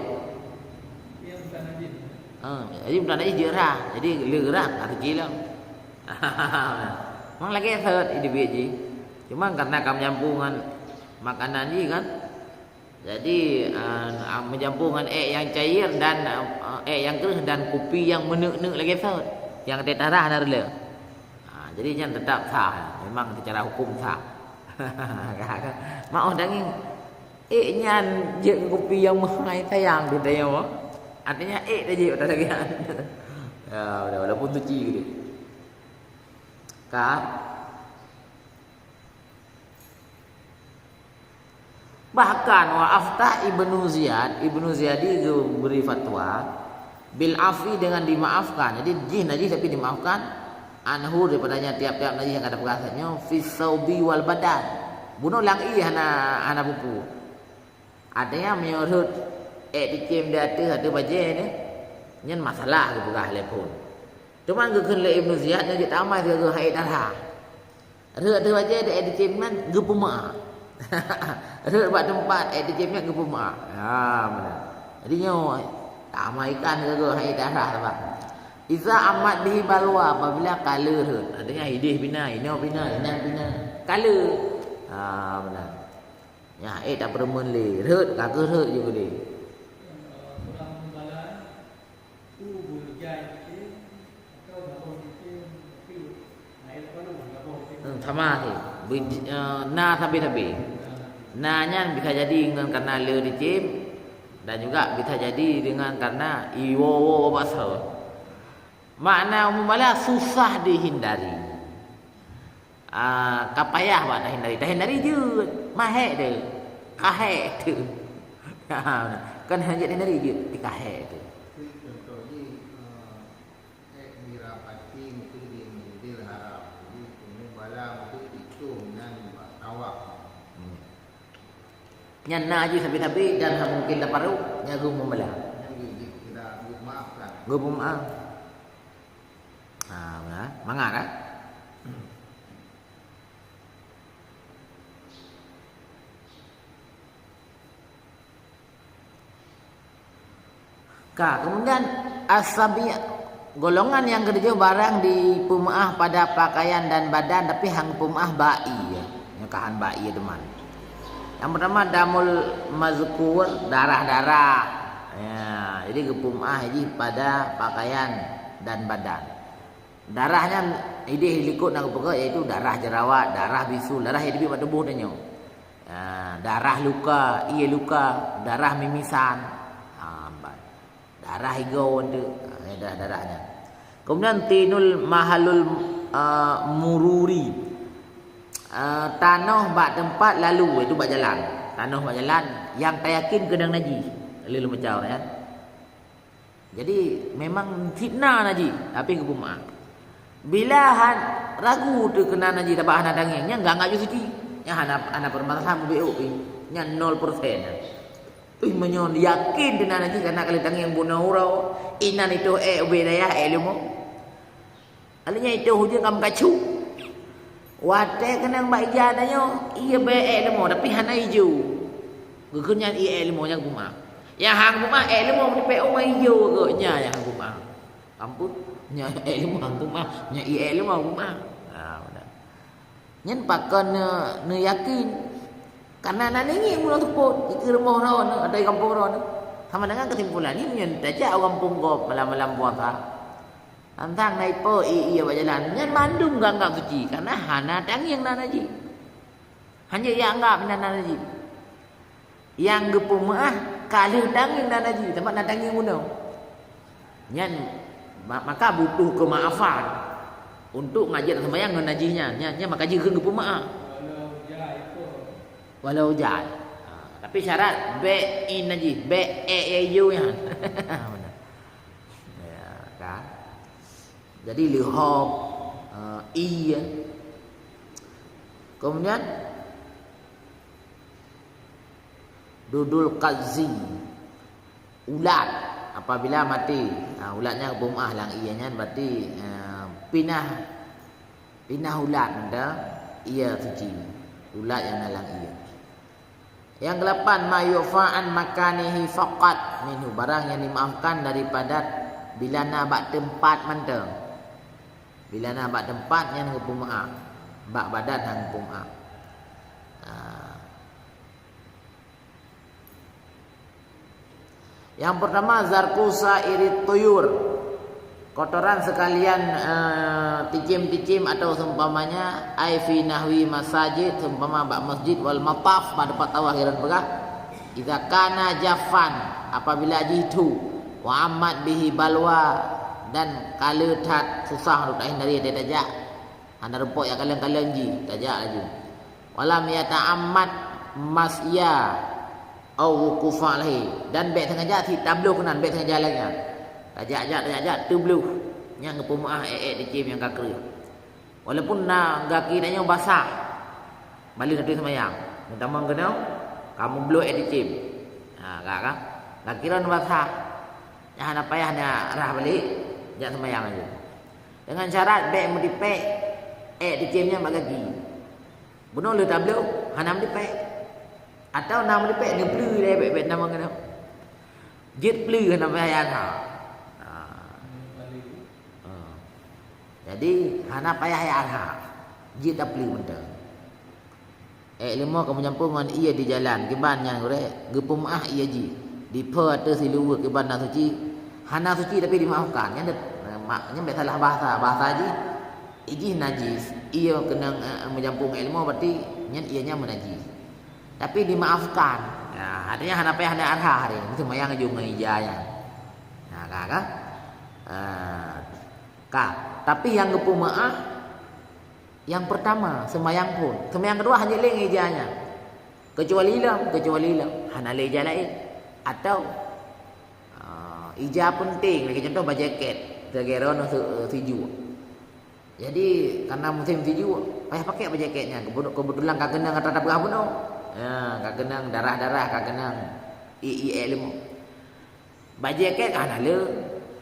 Ha, jadi bukan najis jeuet rhah. Jadi le rhah, ha, kecil lah. Memang lagèe seuet, jadi biet jih. Cuma karena ka meujampu ngon makanan jih kan. Jadi, ah, meujampu ngon ék nyang cair dan, ah, ék nyang kreueh dan kupi nyang meuneuk-neuk lagèe seuet. Nyang teutarah na reuleue. Ha, jadi nyan tetap sah. Memang secara hukum sah. Maoh daging. Ék nyan jeuet kupi nyang meuhai sayang tu tayong. Artinya ék tajeuet pada lagèe nyan. Ya, walaupun suci gitu. Ka. Bahkan wa afta Ibnu Ziyad, Ibnu Ziyadi geubri fatwa bil afi, dengan dimaafkan. Jadi jih najis tapi dimaafkan. Anhu, daripadanya tiap-tiap najis nyang ka tapeugah nyoe, fi saubi wal badan. Bunoe lam ié hana, hana peue-peue. Artinya meunyoe rhot ék teucém di ateueh, ateueh bajèe nyoe, nyan masalah geupeugah lé phon. Teuma geukheun lé Ibnu Ziyad nyoe jeuet tamah sigoe hai ék darah. Rhot ateueh bajèe di ék teucém nyan geupeumeu'ah. Rhot bak teumpat ék teucém nyan geupeumeu'ah. Ha, meunan. Jadi nyoe tamah ikan sigoe hai ék darah teuma. Iza ammat bihi balwa, apabila ka le rhot. Artinya idéh pina, inoe pina, inan pina. Ka le. Ha, meunan. Nyan ék tapeureumeun lé, rhot, ka kheueh rhot ju keudéh. Hmm, sama sih. Beuj-, eh, na sabe-sabe. Na nyan bisa jadi dengan karena le teucém dan juga bisa jadi dengan karena iwoe-woe bakso. Makna umum bala susah dihindari. Ah, ka payah bak tahindari. Tahindari jeuet. Mahek deh. Kahek deh. Kan hana jeuet tahindari jeuet. Dikahek deh. Contoh jih, eh, ék mira pati meuteue di meudil haram. Jadi, umum bala meuteue itu nan bak tawaf. Hmm. Nyan na jih sabe-sabe dan hana mungkin taparôh, nyan geuh umum bala. Nyan geuh jih kita geumaafkan. Geuh peumaaf. Ha, mangat, ha? Ka, kemudian asabi, golongan nyang ketujuh, barang dipeumeu'ah pada pakaian dan badan, tapi hana peumeu'ah bak ié, ya. Nyoe ka hana bak ié teuma. Nyang pertama, damul mazkur, darah-darah. Ya, jadi geupeumeu'ah jih pada pakaian dan badan. Darah nyan idéh likot na geupeugah, yaitu darah jerawat, darah bisul, darah nyang teubiet bak tuboh tanyoe. Ah, darah luka, ié luka, darah mimisan. Ah, ban. Darah igoe tu, ah, darah-darah nyan. Kemudian tinul mahalul, ah, mururi. Ah, tanoh bak teumpat lalu, itu bak jalan. Tanoh bak jalan nyang tayakin keunong najih. Lalu leumeujaweueb, ya. Jadi, memang cit na najih, tapi geupeumeu'ah. Bila han-, ragu teuh keunan najih, sabab hana tangieng, nyan geuanggap jih suci. Nyan hana, hana peumasalahan mubacut pih. Nyan nol persen. Tapi meunyoe yakin teuh na najih, karena ka lheueh tangieng bunoe uroe, inan itôh ék ubé dayah, ék leumo. Lalu nyan itôh ujeuen ka meukacu. Watèe keunong bak ija tanyoe, ié bèe ék leumo, tapi hana ijo. Geukheun nyan ié ék leumo nyang geupeumeu'ah. Nyang hana geupeumeu'ah ék leumo meunipèe uma ijo geuh, nyan nyang hana geupeumeu'ah. Ampôn, nyan ék leumo hana geupeumeu'ah, nyan ié ék leumo geupeumeu'ah. Ha, beuna. Nyan pakon neu-, neuyakin. Karena na neungieng bunoe seupôt, dikeue rumoh droeneuh, atau di gampông droeneuh. Sama dengan kesimpulan nyoe, meunyoe tajak u gampông gob malam-malam puasa. Tantang na ipo ié-ié bak jalan. Nyan mandum geuanggap suci, karena hana tangieng na najih. Hana jianggap na najih. Nyang geupeumeu'ah ka lheueh tangieng na najih, sabab na tangieng bunoe. Nyan ma-, maka butuh keumaafan untuk ngajak seumayang ngon najih nyan. Nyan, nyan maka jih kheun geupeumeu'ah. Walau jai. Ha, Tapi syarat bèk in najis, bèk e, e, yu nyan. Ya, kan? Jadi leuhop, eh, i, ya. Kemudian dudul qazi, ulat apabila mati. Ha, ulat nyan geupeumaah lam ie nyan berarti, eh, pinah, pinah ulat nyan ie suci. Ulat nyang na lam ie. Yang keulapan, ma yu'fa an makanihi faqat minhu, barang yang dimaafkan daripada bila na bak teumpat mantong. Bila na bak teumpat nyan geupeumaah, bak badan han geupeumaah. Ha. Yang pertama, zarqu sa'irit tuyur. Kotoran sekalian, eh, cicém-cicém atau seumpamanya, ai fi nahwi masajid, seumpama bak masjid, wal mataf, bak teumpat tawaf hiran peugah. Idza kana jaffan, apabila jih thu, wa ammat bihi balwa, dan ka le that susah untuk tahindari dari tajak. Hana rumpok nyang kalon-kalon jih, tajak laju. Walam yata'ammad masya au wuqufa alaihi, dan bèk sengaja sit tabloh keunan, bèk sengaja lagèe nyan. Tajak-jak, tajak-jak, teubloh. Nyan geupeumaah èk-èk cicém nyang ka kreueh. Walaupun na gaki tanyoe basah, baleuh ateueh seumayang. Meutamong keunoe, ka meubloh èk cicém. Ha, ka, ka. Gaki droeneuh basah. Nyan hana payah na rhah balek, jak seumayang laju. Dengan syarat bèk meutipèk èk cicém nyan bak gaki. Bunoe lheueh tabloh, hana meutipèk. Atawa na meutipèk, neupleue lé bèk-bèk na meukeunong. Jeuet pleue hana payah ya ha. Ha. Ha. Jadi, hana payah ya ha. Jeuet tapleue mantong. Èk leumo ka meucampur ngon ie di jalan, kiban nyan gurèe, geupeumaah ie jih. Diphô ateueh siluweue kiban na suci, hana suci tapi dimaafkan. Nyan deuh, mak, nyan bèk salah bahasa. Bahasa jih, ie jih najis. Ie keunong, eh, meucampur ngon èk leumo berarti nyan ie nyan meunajis. Tapi dimaafkan. Nah, artinya hana payah na arhah hari. Meuseumbayang ju ngon ija nyan. Nah, ka, ka? Ah, ka. Tapi nyang geupeumaah Nyang peurtama, seumayang phon. Seumayang keudua hana lé ngon ija nyan. Keucuali lom, keucuali lom. Hana lé ija laén. Atau, ah, ija peunteng, lagèe contoh bajèe kèt. Lagèe droeneuh si-, sijuek. Jadi, karena musim sijuek, payah pakèk bajèe kèt nyan. Kebetu-, kebetulan ka keunong atra tapeugah bunoe. Ya, ka keunong darah-darah, ka keunong ié-ié leumo. Bajèe kèt ka hana le,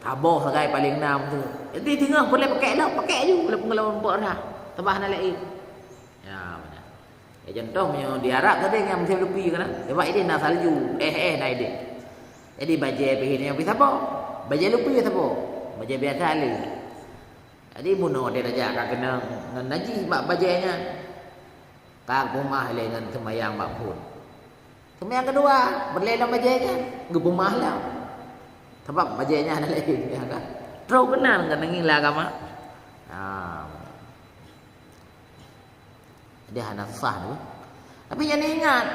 saboh sagai paleng na meuteue. Jadi teungoh peureulèe pakèk lom, pakèk ju, walaupun golom pok rhah. Sabab hana laén. Ya, beuna. Ya, contoh meunyoe di Arab tadi nyang musim lupi ka na. Sabab idéh na salju, eh, eh, na idéh. Jadi bajèe pih nyan pih saboh. Bajèe lupi saboh. Bajèe biasa le. Jadi bunoe dia tajak ka keunong ngon najih bak bajèe nyan. Ka geupeumaah lé ngon seumayang bak phon. Seumayang keudua, peureulèe lom bajèe nyan, geupeumaah lom. Sabab bajèe nyan hana laén, ya kan? Troh keunan ka neungieng lam agama. Ha. Jadi hana susah tu. Tapi nyan ingat,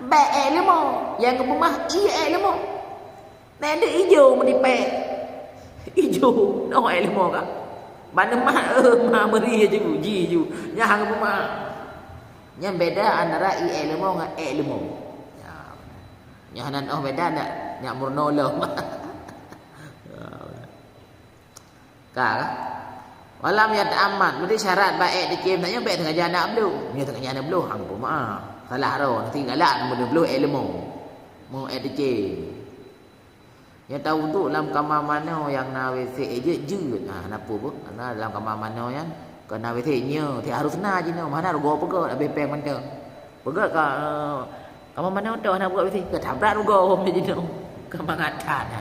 bèk èk leumo, nyang geupeumaah ié èk leumo. Nyan deuh ijo meudipèk. Ijo, noh èk leumo ka. Ban meumat, eh, ma meuri ju, ji ju. Nyan han geupeumaah. Nyan beda antara ié èk leumo ngon èk leumo. Ya. Nyan hana noh beda nak, nak meurunoe lom. Ya. Ka, ka? Walam yata'ammad, berarti syarat bak èk dicém, nyan bèk sengaja nak bloh. Nyan sengaja nak bloh, han geupeumaah. Salah droe, nanti galak meubloh èk leumo. Meu èk dicém. Nyan tawudhu lam kama manoe nyang na WC, eh, jeuet, jeuet. Ha, hana peue, Bu. Karena lam kama manoe nyan, kon na WC, nyoe, tiep harus na jinoe, hana rugoe peugöt, abéh pèng mantong. Peugöt ka, eh, kama manoe toh hana buet WC, ka tabrak rugoe jinoe. Ka mangat that.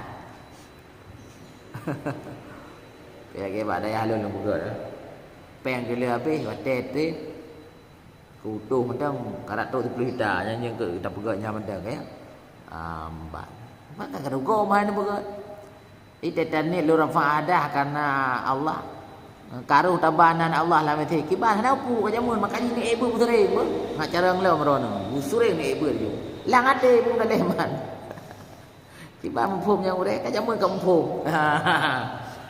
Kaya-kaya bak dayah lôn, lôn peugöt, eh. Pèng keu lheueh abéh, watèe trép. Keu utoh mantong, karat trok siplôh juta, nyan nyang keu tapeugöt nyan mantong, ya. Ambat. Maka ka rugoe meuhan peugöt. Di Titanic lôn rafah hadah karena Allah. Karoh taba nan Allah lam até. Kiban hana peue ka jameun, maka jih neuék beuet beusureng beuh. Ngat carông lom droeneuh, beusureng neuék beuet ju. Lam até pun ka lé man. Kiban muphom nyang ureueng ka jameun ka muphom.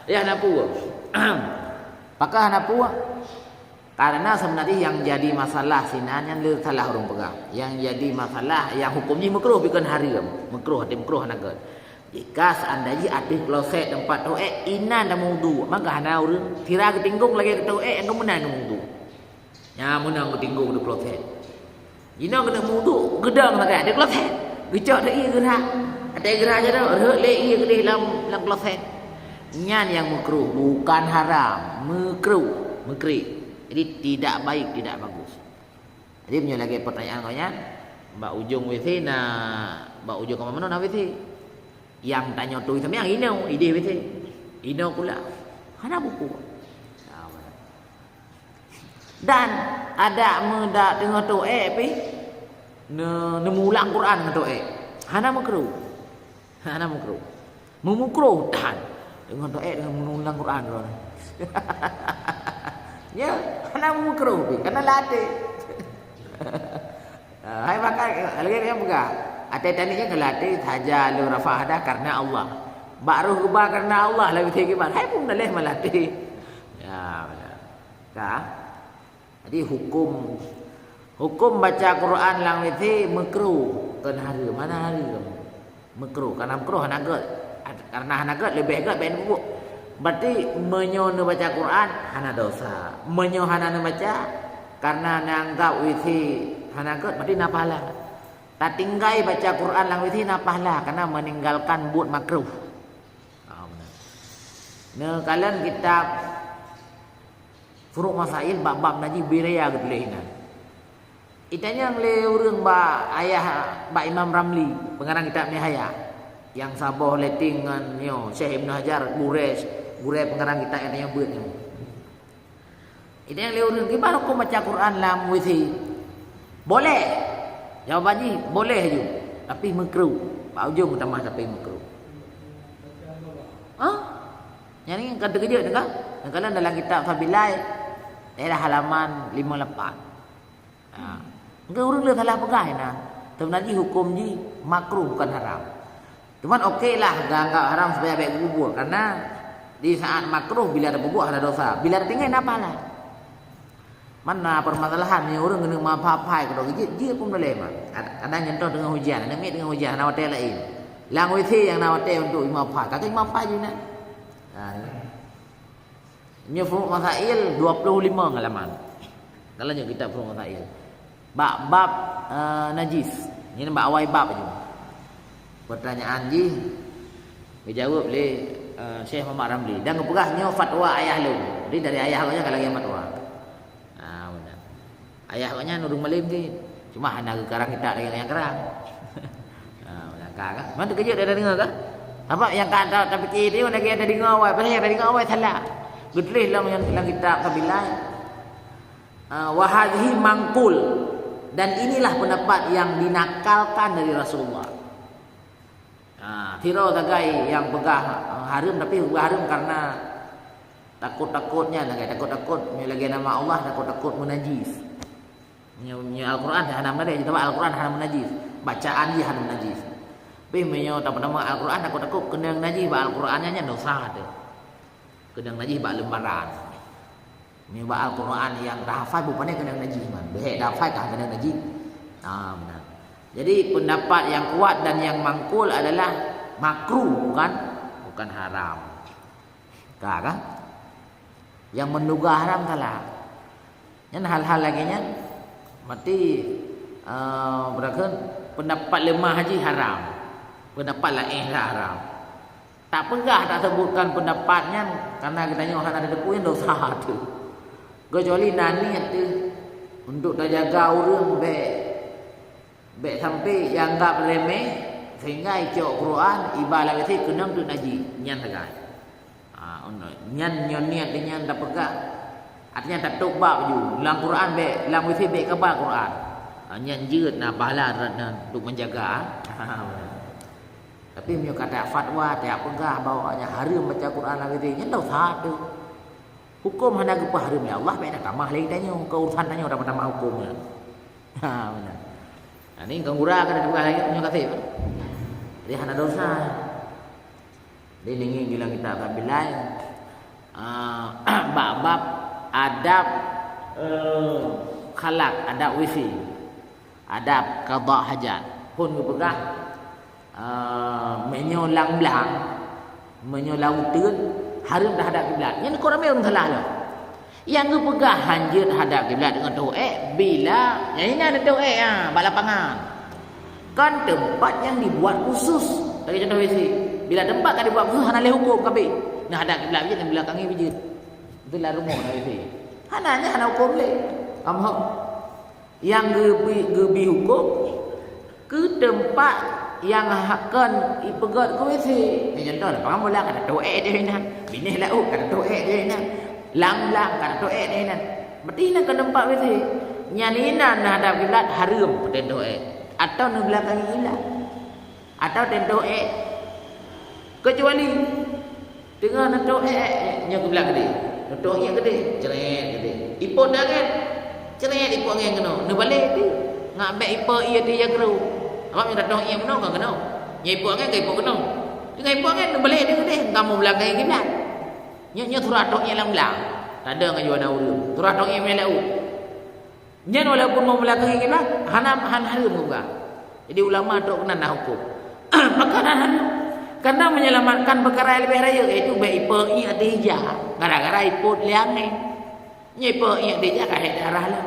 Ya hana peue. Pakon hana peue? Karena sebenarnya yang jadi masalah sinan nyan le salah ureuëng peugah. Yang jadi masalah yang hukum jih meukruh bukan haram. Meukruh, hati meukruh hana gét. Jika seandainya jih ateueh kloset tempat toh ék, inan dah meuwudu, maka hana ureuëng sira geutinggong lagée toh ék nyang meunan meuwudu. Nyang meunan geutinggong di kloset. Jinoe keuneuk meuwudu, geudong sagai di kloset. Geucok teuh ié geurhah. Até geurhah jaroe, rhot lé ié keudeh lam, lam kloset. Nyan nyang meukruh, bukan haram. Meukruh, meukri. Jadi tidak baik, tidak bagus. Jadi meunyoe lagée pertanyaan kau nyan, bak ujong WC na, bak ujong kamar manoe na WC. Nyang tanyoe tui sampoe nyang inoe ideh WC. Inoe kula. Hana buku. Nah, Dan adak meudak teungoh toh ék pih ne-, neumulang Quran ngon toh ék. Hana meukruh. Hana meukruh. Meumukruh tan. Teungoh toh ék dengan meumulang Quran droe. Ya, hana meukruh pih, karena latih. Ah, hai makai lagi dia peugah. Até tani nyan keu latih saja lôn rafa hada karena Allah. Bak roh geuba karena Allah lagi tinggi ban. Hai pun daleh malatih. Ya, benar. Ka? Jadi hukum, hukum baca Quran lam WC meukruh, kon haram, hana haram. Meukruh, karena meukruh hana gét. Karena hana gét, leubeh gét bèk neupeubuet. Berarti meunyoe neubaca Quran hana dosa. Meunyoe hana neubaca karena neuanggap WC hana gét, berarti na pahala. Tatinggai baca Quran lam WC na pahala karena meninggalkan buet makruh. Ha, beuna. Neukalon kitab Furuq Masail bab-bab najih bak raya geutuléh inan. Itanyong lé ureuëng bak ayah, bak Imam Ramli, pengarang kitab Nihayah, nyang saboh leting ngon nyoe, Syekh Ibnu Hajar, gurée, gurée pengarang kitab nyang tanyoe beuet nyoe. Itanyong lé ureuëng, "Kiban huköm baca Quran lam WC?" "Boleh." Jawaban jih, "Boleh ju, tapi meukruh." Bak ujong tamah tapi meukruh. Hah? Nyan ka teukeujot teuh ka? Neukalon dalam kitab Sabilai, daerah halaman lima lapan. Ha. Engka ureuëng le salah peugah inan. Sebenarnya hukum jih makruh bukan haram. Cuman oke lah geuanggap haram supaya bèk geupeubuet, karena di saat makruh bila tapeubuet hana dosa, bila tatinggai na pahala. Mana permasalahan ni ureuëng keuneuk meuhafai keudroe jih, jih pun boleh mah. Kadang nyontoh teungoh hujan, aneuk miet teungoh hujan, hana watèe laén. Lam WC nyang na watèe untuk meuhafai, ka meuhafai jih na. Ha, ni. Nyoe Furuq Masail dua puluh lima halaman. Kalau nyoe kitab Furuq Masail. Bab-bab, eh, najis. Nyoe bak awai bab ju. Pertanyaan jih geujaweueb lé, eh, Syekh Muhammad Ramli. Dan geupeugah nyoe fatwa ayah lôn. Jadi dari ayah gobnyan ka lagèe fatwa. Ah, beuna. Ayah gobnyan ureuëng malém cit. Cuma hana geukarang kitab lagèe nyang karang. Ah, beuna ka, ka? Man teukeujot dah deungoe ka? Sabab nyang ka ta-, tapike tadi, nyang ka tadeungoe awai, padahai nyang tadeungoe awai salah. Geutuléh lam, lam kitab Sabilai. Ah, "Wa hadhihi manqul." Dan inilah pendapat yang dinakalkan dari Rasulullah. Ha, sidroe sagai nyang peugah, ha, hareuem, tapi peugah hareuem karena takot-takot nyan, sagai takot-takot, meunyoe lagèe nama Allah, takot-takot meunajis. Meunyoe, meunyoe Al-Quran hana meunajis, sabab Al-Quran hana meunajis. Bacaan jih hana meunajis. Tapi meunyoe tapeutamong Al-Quran, takot-takot keunong najis bak Al-Quran nyan, nyan dosa teuh. Keunong najis bak leumbaran. Meunyoe bak Al-Quran nyang tahafai, bukon keunong najis man. Bèk tahafai ka keunong najis. Ah, beuna. Jadi pendapat yang kuat dan yang manqul adalah makruh, bukan, bukan haram. Ka, ka? Nyang menduga haram salah. Nyan hal-hal lagèe nyan, berarti, eh, beurakon pendapat leumah jih haram. Pendapat laén haram. Tapeugah, taseubutkan pendapat nyan, karena geutanyoe hana tateupeue nyan dosa teuh. Kecuali na niet teuh untuk tajaga ureuëng bèk, bèk sampai ianggap remeh, sehingga icok Quran, iba lam WC keunong teuh najis, nyan sagai. Ha, nyan nyoe niet nyan tapeugah. Artinya tatôb bab ju, lam Quran bèk, lam WC bèk kaba Quran. Ha, nyan jeuet na pahala rot nyan untuk menjaga. Tapi meunyoe ka tapeugah fatwa, tapeugah bahwa nyan hareuem baca Quran lam WC, nyan dosa teuh. Huköm hana geupeuhareuem lé Allah, bèk tatamah lé geutanyoe, keu urusan tanyoe tamah-tamah huköm nyan. Ha, beuna. Ha, ni kon gura ka tapeugah lagèe nyoe ka sép. Jadi hana dosa. Jadi ngieng di lam kitab Sabilai, ah, bab-bab adab Eh, khalak, adab W C. Adab qada hajat. Phon geupeugah, eh, meunyoe lam blang, meunyoe lam uteuen, hareuem dah hadap kiblat. Nyan kon ramé ureueng salah lom. Nyang geupeugah hanjeuet hadap kiblat deungon toh ék, bila nyang inan toh ék, ha, bak lapangan. Kan teumpat nyang dibuat khusus. Lagèe contoh W C. Bila teumpat ka dibuat khusus, hana lé hukôm kabeh. Nah, hadap kiblat jeuet, bila kangé jeuet. Itu lam rumoh na W C. Hana, nyan hana hukôm lé. Paham hok? Nyang geubi, geubi hukôm keu teumpat nyang ha-, kon ipeugöt keu W C. Nyan contoh, lapangan bola ka tatoh ék di inan. Binéh laôt ka tatoh ék di inan. Lam-lam ka tatoh ék di inan. Berarti inan kon teumpat W C. Nyan inan na hadap kiblat hareuem peuteun toh ék. Atau neubeulatang ilat. Atau teun toh ék. Keucuali teungoh neutoh ék, ék, ék, nyoe kiblat keudéh. Neutoh ék keudéh, cret keudéh. Ipot angén, cret ipot angén keunoe. Neubalek teuh. Ngat bèk ipot ié teuh ija keudroe. Sabab nyoe tatoh ék keunoe ka keunoe. Nyoe ipot angén ka ipot keunoe. Teungoh ipot angén neubalek teuh keudéh. Kamoe beulakang kiblat. Nyoe, nyoe surah toh ék lam blang. Tadong ngon juana ureueng. Surah toh ék mé laôt. Nyan walaupun meubeulatang kiblat, hana, hana hareuem geupeugah. Jadi ulama trok keunan na hukôm. Pakon hana hareuem? Karena menyelamatkan peukara nyang leubeh rayeuk, yaitu bèk ipot ié ateueh ija. Gara-gara ipot lé angén. Nyoe ipot ié ateueh ija ka hék darah lom.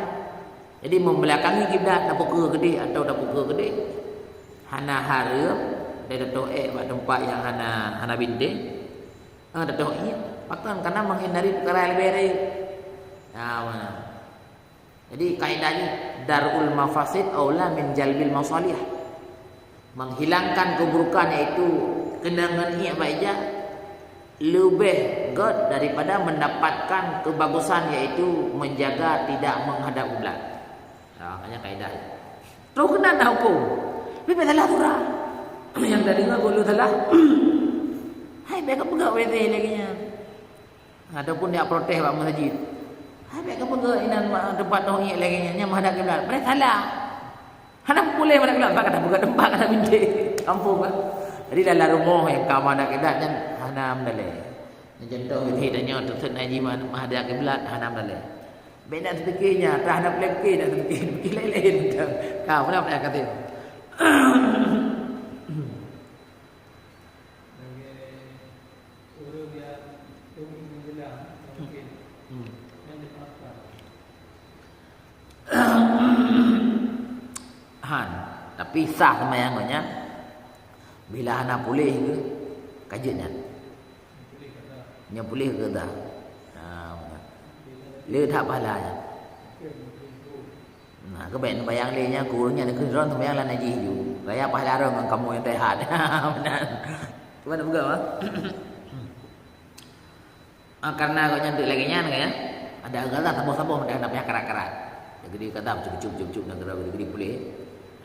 Jadi meubeulatang kiblat, tapeukeue keudéh atau tapeukeue keudéh, hana hareuem, dan tatoh ék bak teumpat nyang hana, hana bintéh. Ah, tatoh ié. Pakon? Karena menghindari peukara nyang leubeh rayeuk. Nah, mana? Jadi, kaidah jih, darul mafasid aula min jalbil masalih. Menghilangkan keburukan, yaitu keunong ngon ié bak ija, leubeh göt daripada mendapatkan kebagusan, yaitu menjaga tidak menghadap kiblat. Ha, makanya kaidah. Trok keunan na hukôm. Tapi bèk salah surah. Nyang tadeungoe gulu salah. Hai, bèk kapeugah W C lagèe nyan. Ataupun jak protes bak meuseujid. Hai, bèk kapeugah inan ma-, teumpat toh ék lagèe nyan, nyan meuhadap kiblat. Padahai salah. Hana puléh meuhadap kiblat, maka tapeugah teumpat ka bintéh. Kampung, kan? Jadi, dalam rumoh nyang ka meuhadap kiblat nyan hana meudalèh. Nyan contoh, geutanyoe teuteup na jih meuhadap kiblat, hana meudalèh. Bèk na teupike nyan, tah na peureulèe pike, na teupike, pike laén-laén. Ka, meunan, meunan, ka teuh. Hmm. Han, tapi sah seumayang gobnyan bila hana puléh keu ka jeuet nyan. Nyan puléh keu dah. Ha, meunan. Le that pahala nyan. Nah, keubiet neubayang lé nyan, keu ureueng nyan keu droe seumayang lam najih ju. Raya pahala droe ngon kamoe nyang teuhat. Meunan. Cuba neupeugah, ha? Ah, karena gobnyan teuk lagèe nyan, kan, ya? Ada gata saboh-saboh, ada, ada payah karat-karat. Jadi gata cukup-cukup, cukup, cukup, dan gata gede-gede puléh.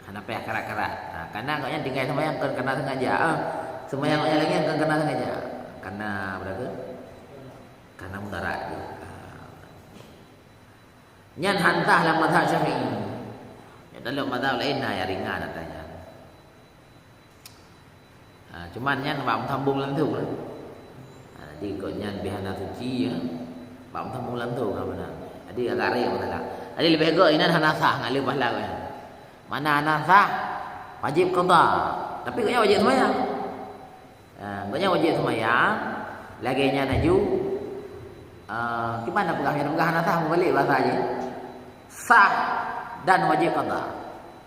Hana payah karat-karat. Nah, karena gobnyan tinggai seumayang kon karena sengaja. Ah, seumayang gobnyan lagèe nyan kon karena sengaja. Karena berapa? Karena mudarat. Ah. Nyan han sah lam mazhab Syafi'i. Nyan lam mazhab laén na nyang ringan ata nyan. Ha, cuman nyan bak meusambông langsông lah. Ha, jadi kok nyan bih hana suci, ya. Bak meusambông langsông lah meunan. Jadi agak raya masalah. Jadi leubeh gèt inan hana sah ngon lé pahala gobnyan. Mana hana sah, wajéb qadha. Tapi gobnyan wajéb seumayang. Ah, gobnyan wajéb seumayang, lagèe nyan laju, ah, kiban na peugah, nyang peugah hana sah meubalek bahasa jih. Sah dan wajéb qadha.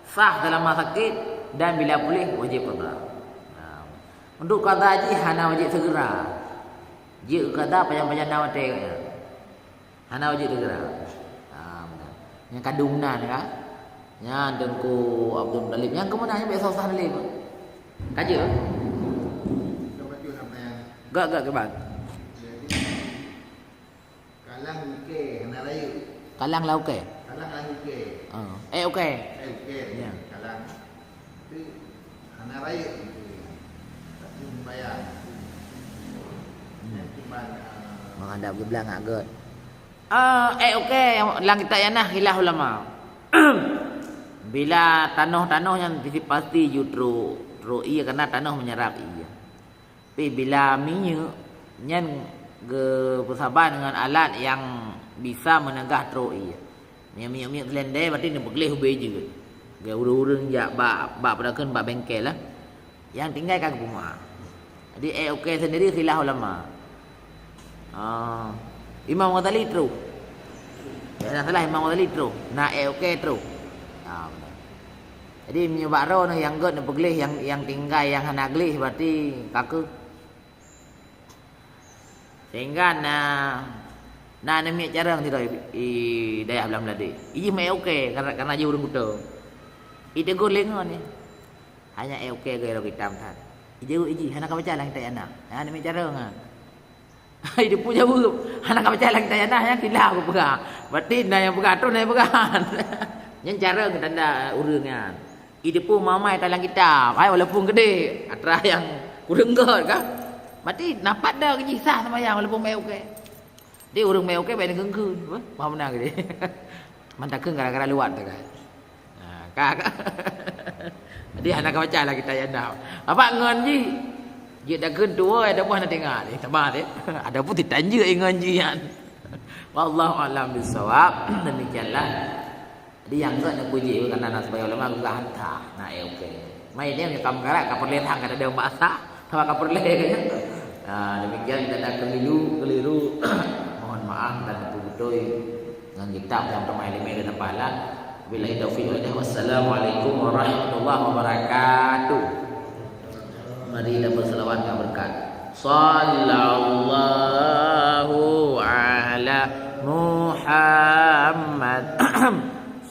Sah seulama sakét dan bila puléh wajéb qadha. Nah, untuk qadha jih hana wajéb segera. Jeuet qadha pajan-pajan na watèe gobnyan. Hana wajéb segera. Ha, meunan. Nyang kadum nan, kan? Nyan Teungku Abdul Muttalib. Nyang keumeunan nyan bèk sah-sah lé, Pak. Ka jeuet? Gak, gak, gak, Bang. Kalang ukèe, hana rayeuk. Kalang lam ukèe? Kalang lam ukèe. Ah. Eh, ukèe. Eh, ukèe. Ya. Kalang. Tapi hana rayeuk gitu. Tapi membayar. Hmm. Yang cuman, ah, menghadap kiblat ngak gèt. Ah, eh, okey, lam kitab nyan na khilaf ulama. Bila tanoh-tanoh nyan pasti ju trok, trok ié, karena tanoh menyerap ié. Tapi bila minyeuk nyan geupeusaban dengan alat yang bisa meneugah trok ié. Nyang minyeuk-minyeuk seulendé berarti neupeugleh ubé jeuet. Geu ureueng-ureueng jak bak, bak peue kheun bak bengkel lah. Nyang tinggai ka geupeumaáh. Jadi, eh, oke sendiri khilaf ulama. Ah, Imam Ghazali trok. Ya, tak salah Imam Ghazali trok. Na eh oke trok. Ah, betul. Jadi, meunyoe bak droe nyang gét neupeugleh, nyang, nyang tinggai, nyang hana gleh, berarti ka keuh. Sehingga na, na aneuk miet carông sidroe i, i dayah Blang Meulade. Ijih meu'oke karena, karena jih ureueng kuto. Itegur lé ngon nyan. Hanya eh oke gaya kitab that. Ijaweueb ijih, hana ka baca lam kitab aneuk. Ha, aneuk miet carông nyan. Iteupeu jaweueb, hana ka baca lam kitab aneuk, nyan khilaf geupeugah. Berarti na nyang peugah tu, na nyang peugah. Nyan carông tanda ureueng nyan. Iteupeu mamai ata lam kitab, hai walaupun gede, atra nyang kureueng gét kan. Berarti na pat dah jih sah sembahyang walaupun meu'oke. Di ureueng meu'oke bèk neukheun-kheun, beh, paham na geude. Man takheun gara-gara luwat tu kan. Ha, ka, ka. Jadi hana ka baca lah kitab aneuk. Apa ngon jih? Jeuet takheun tuwoe, ada buah na tinggai. Eh, sabar deh. Ada pun ditanjue ngon jih nyan. Wallahu a'lam bissawab. Demikianlah. Jadi nyang gét neupeuji karena na sebagian ulama geupeugah hanta, na eh oke. Mai dia meunyoe ka meukarat ka peureulèe that ka tadong bak sah, sama ka peureulèe kan. Nah, demikian kita dah keliru, keliru. Mohon maaf dan beutôi-beutôi ngon kitab nyang teuma ileumèe dan pahala. Billahi taufiq wal hidayah. Wassalamualaikum warahmatullahi wabarakatuh. Mari kita berselawat dan berkat. Sallallahu ala Muhammad.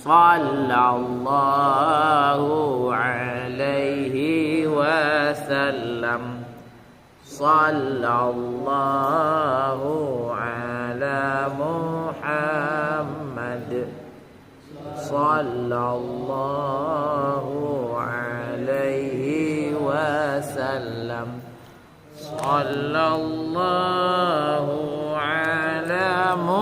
Sallallahu alaihi wasallam. Sallallahu ala Muhammad. Sallallahu alaihi wasallam. Sallallahu ala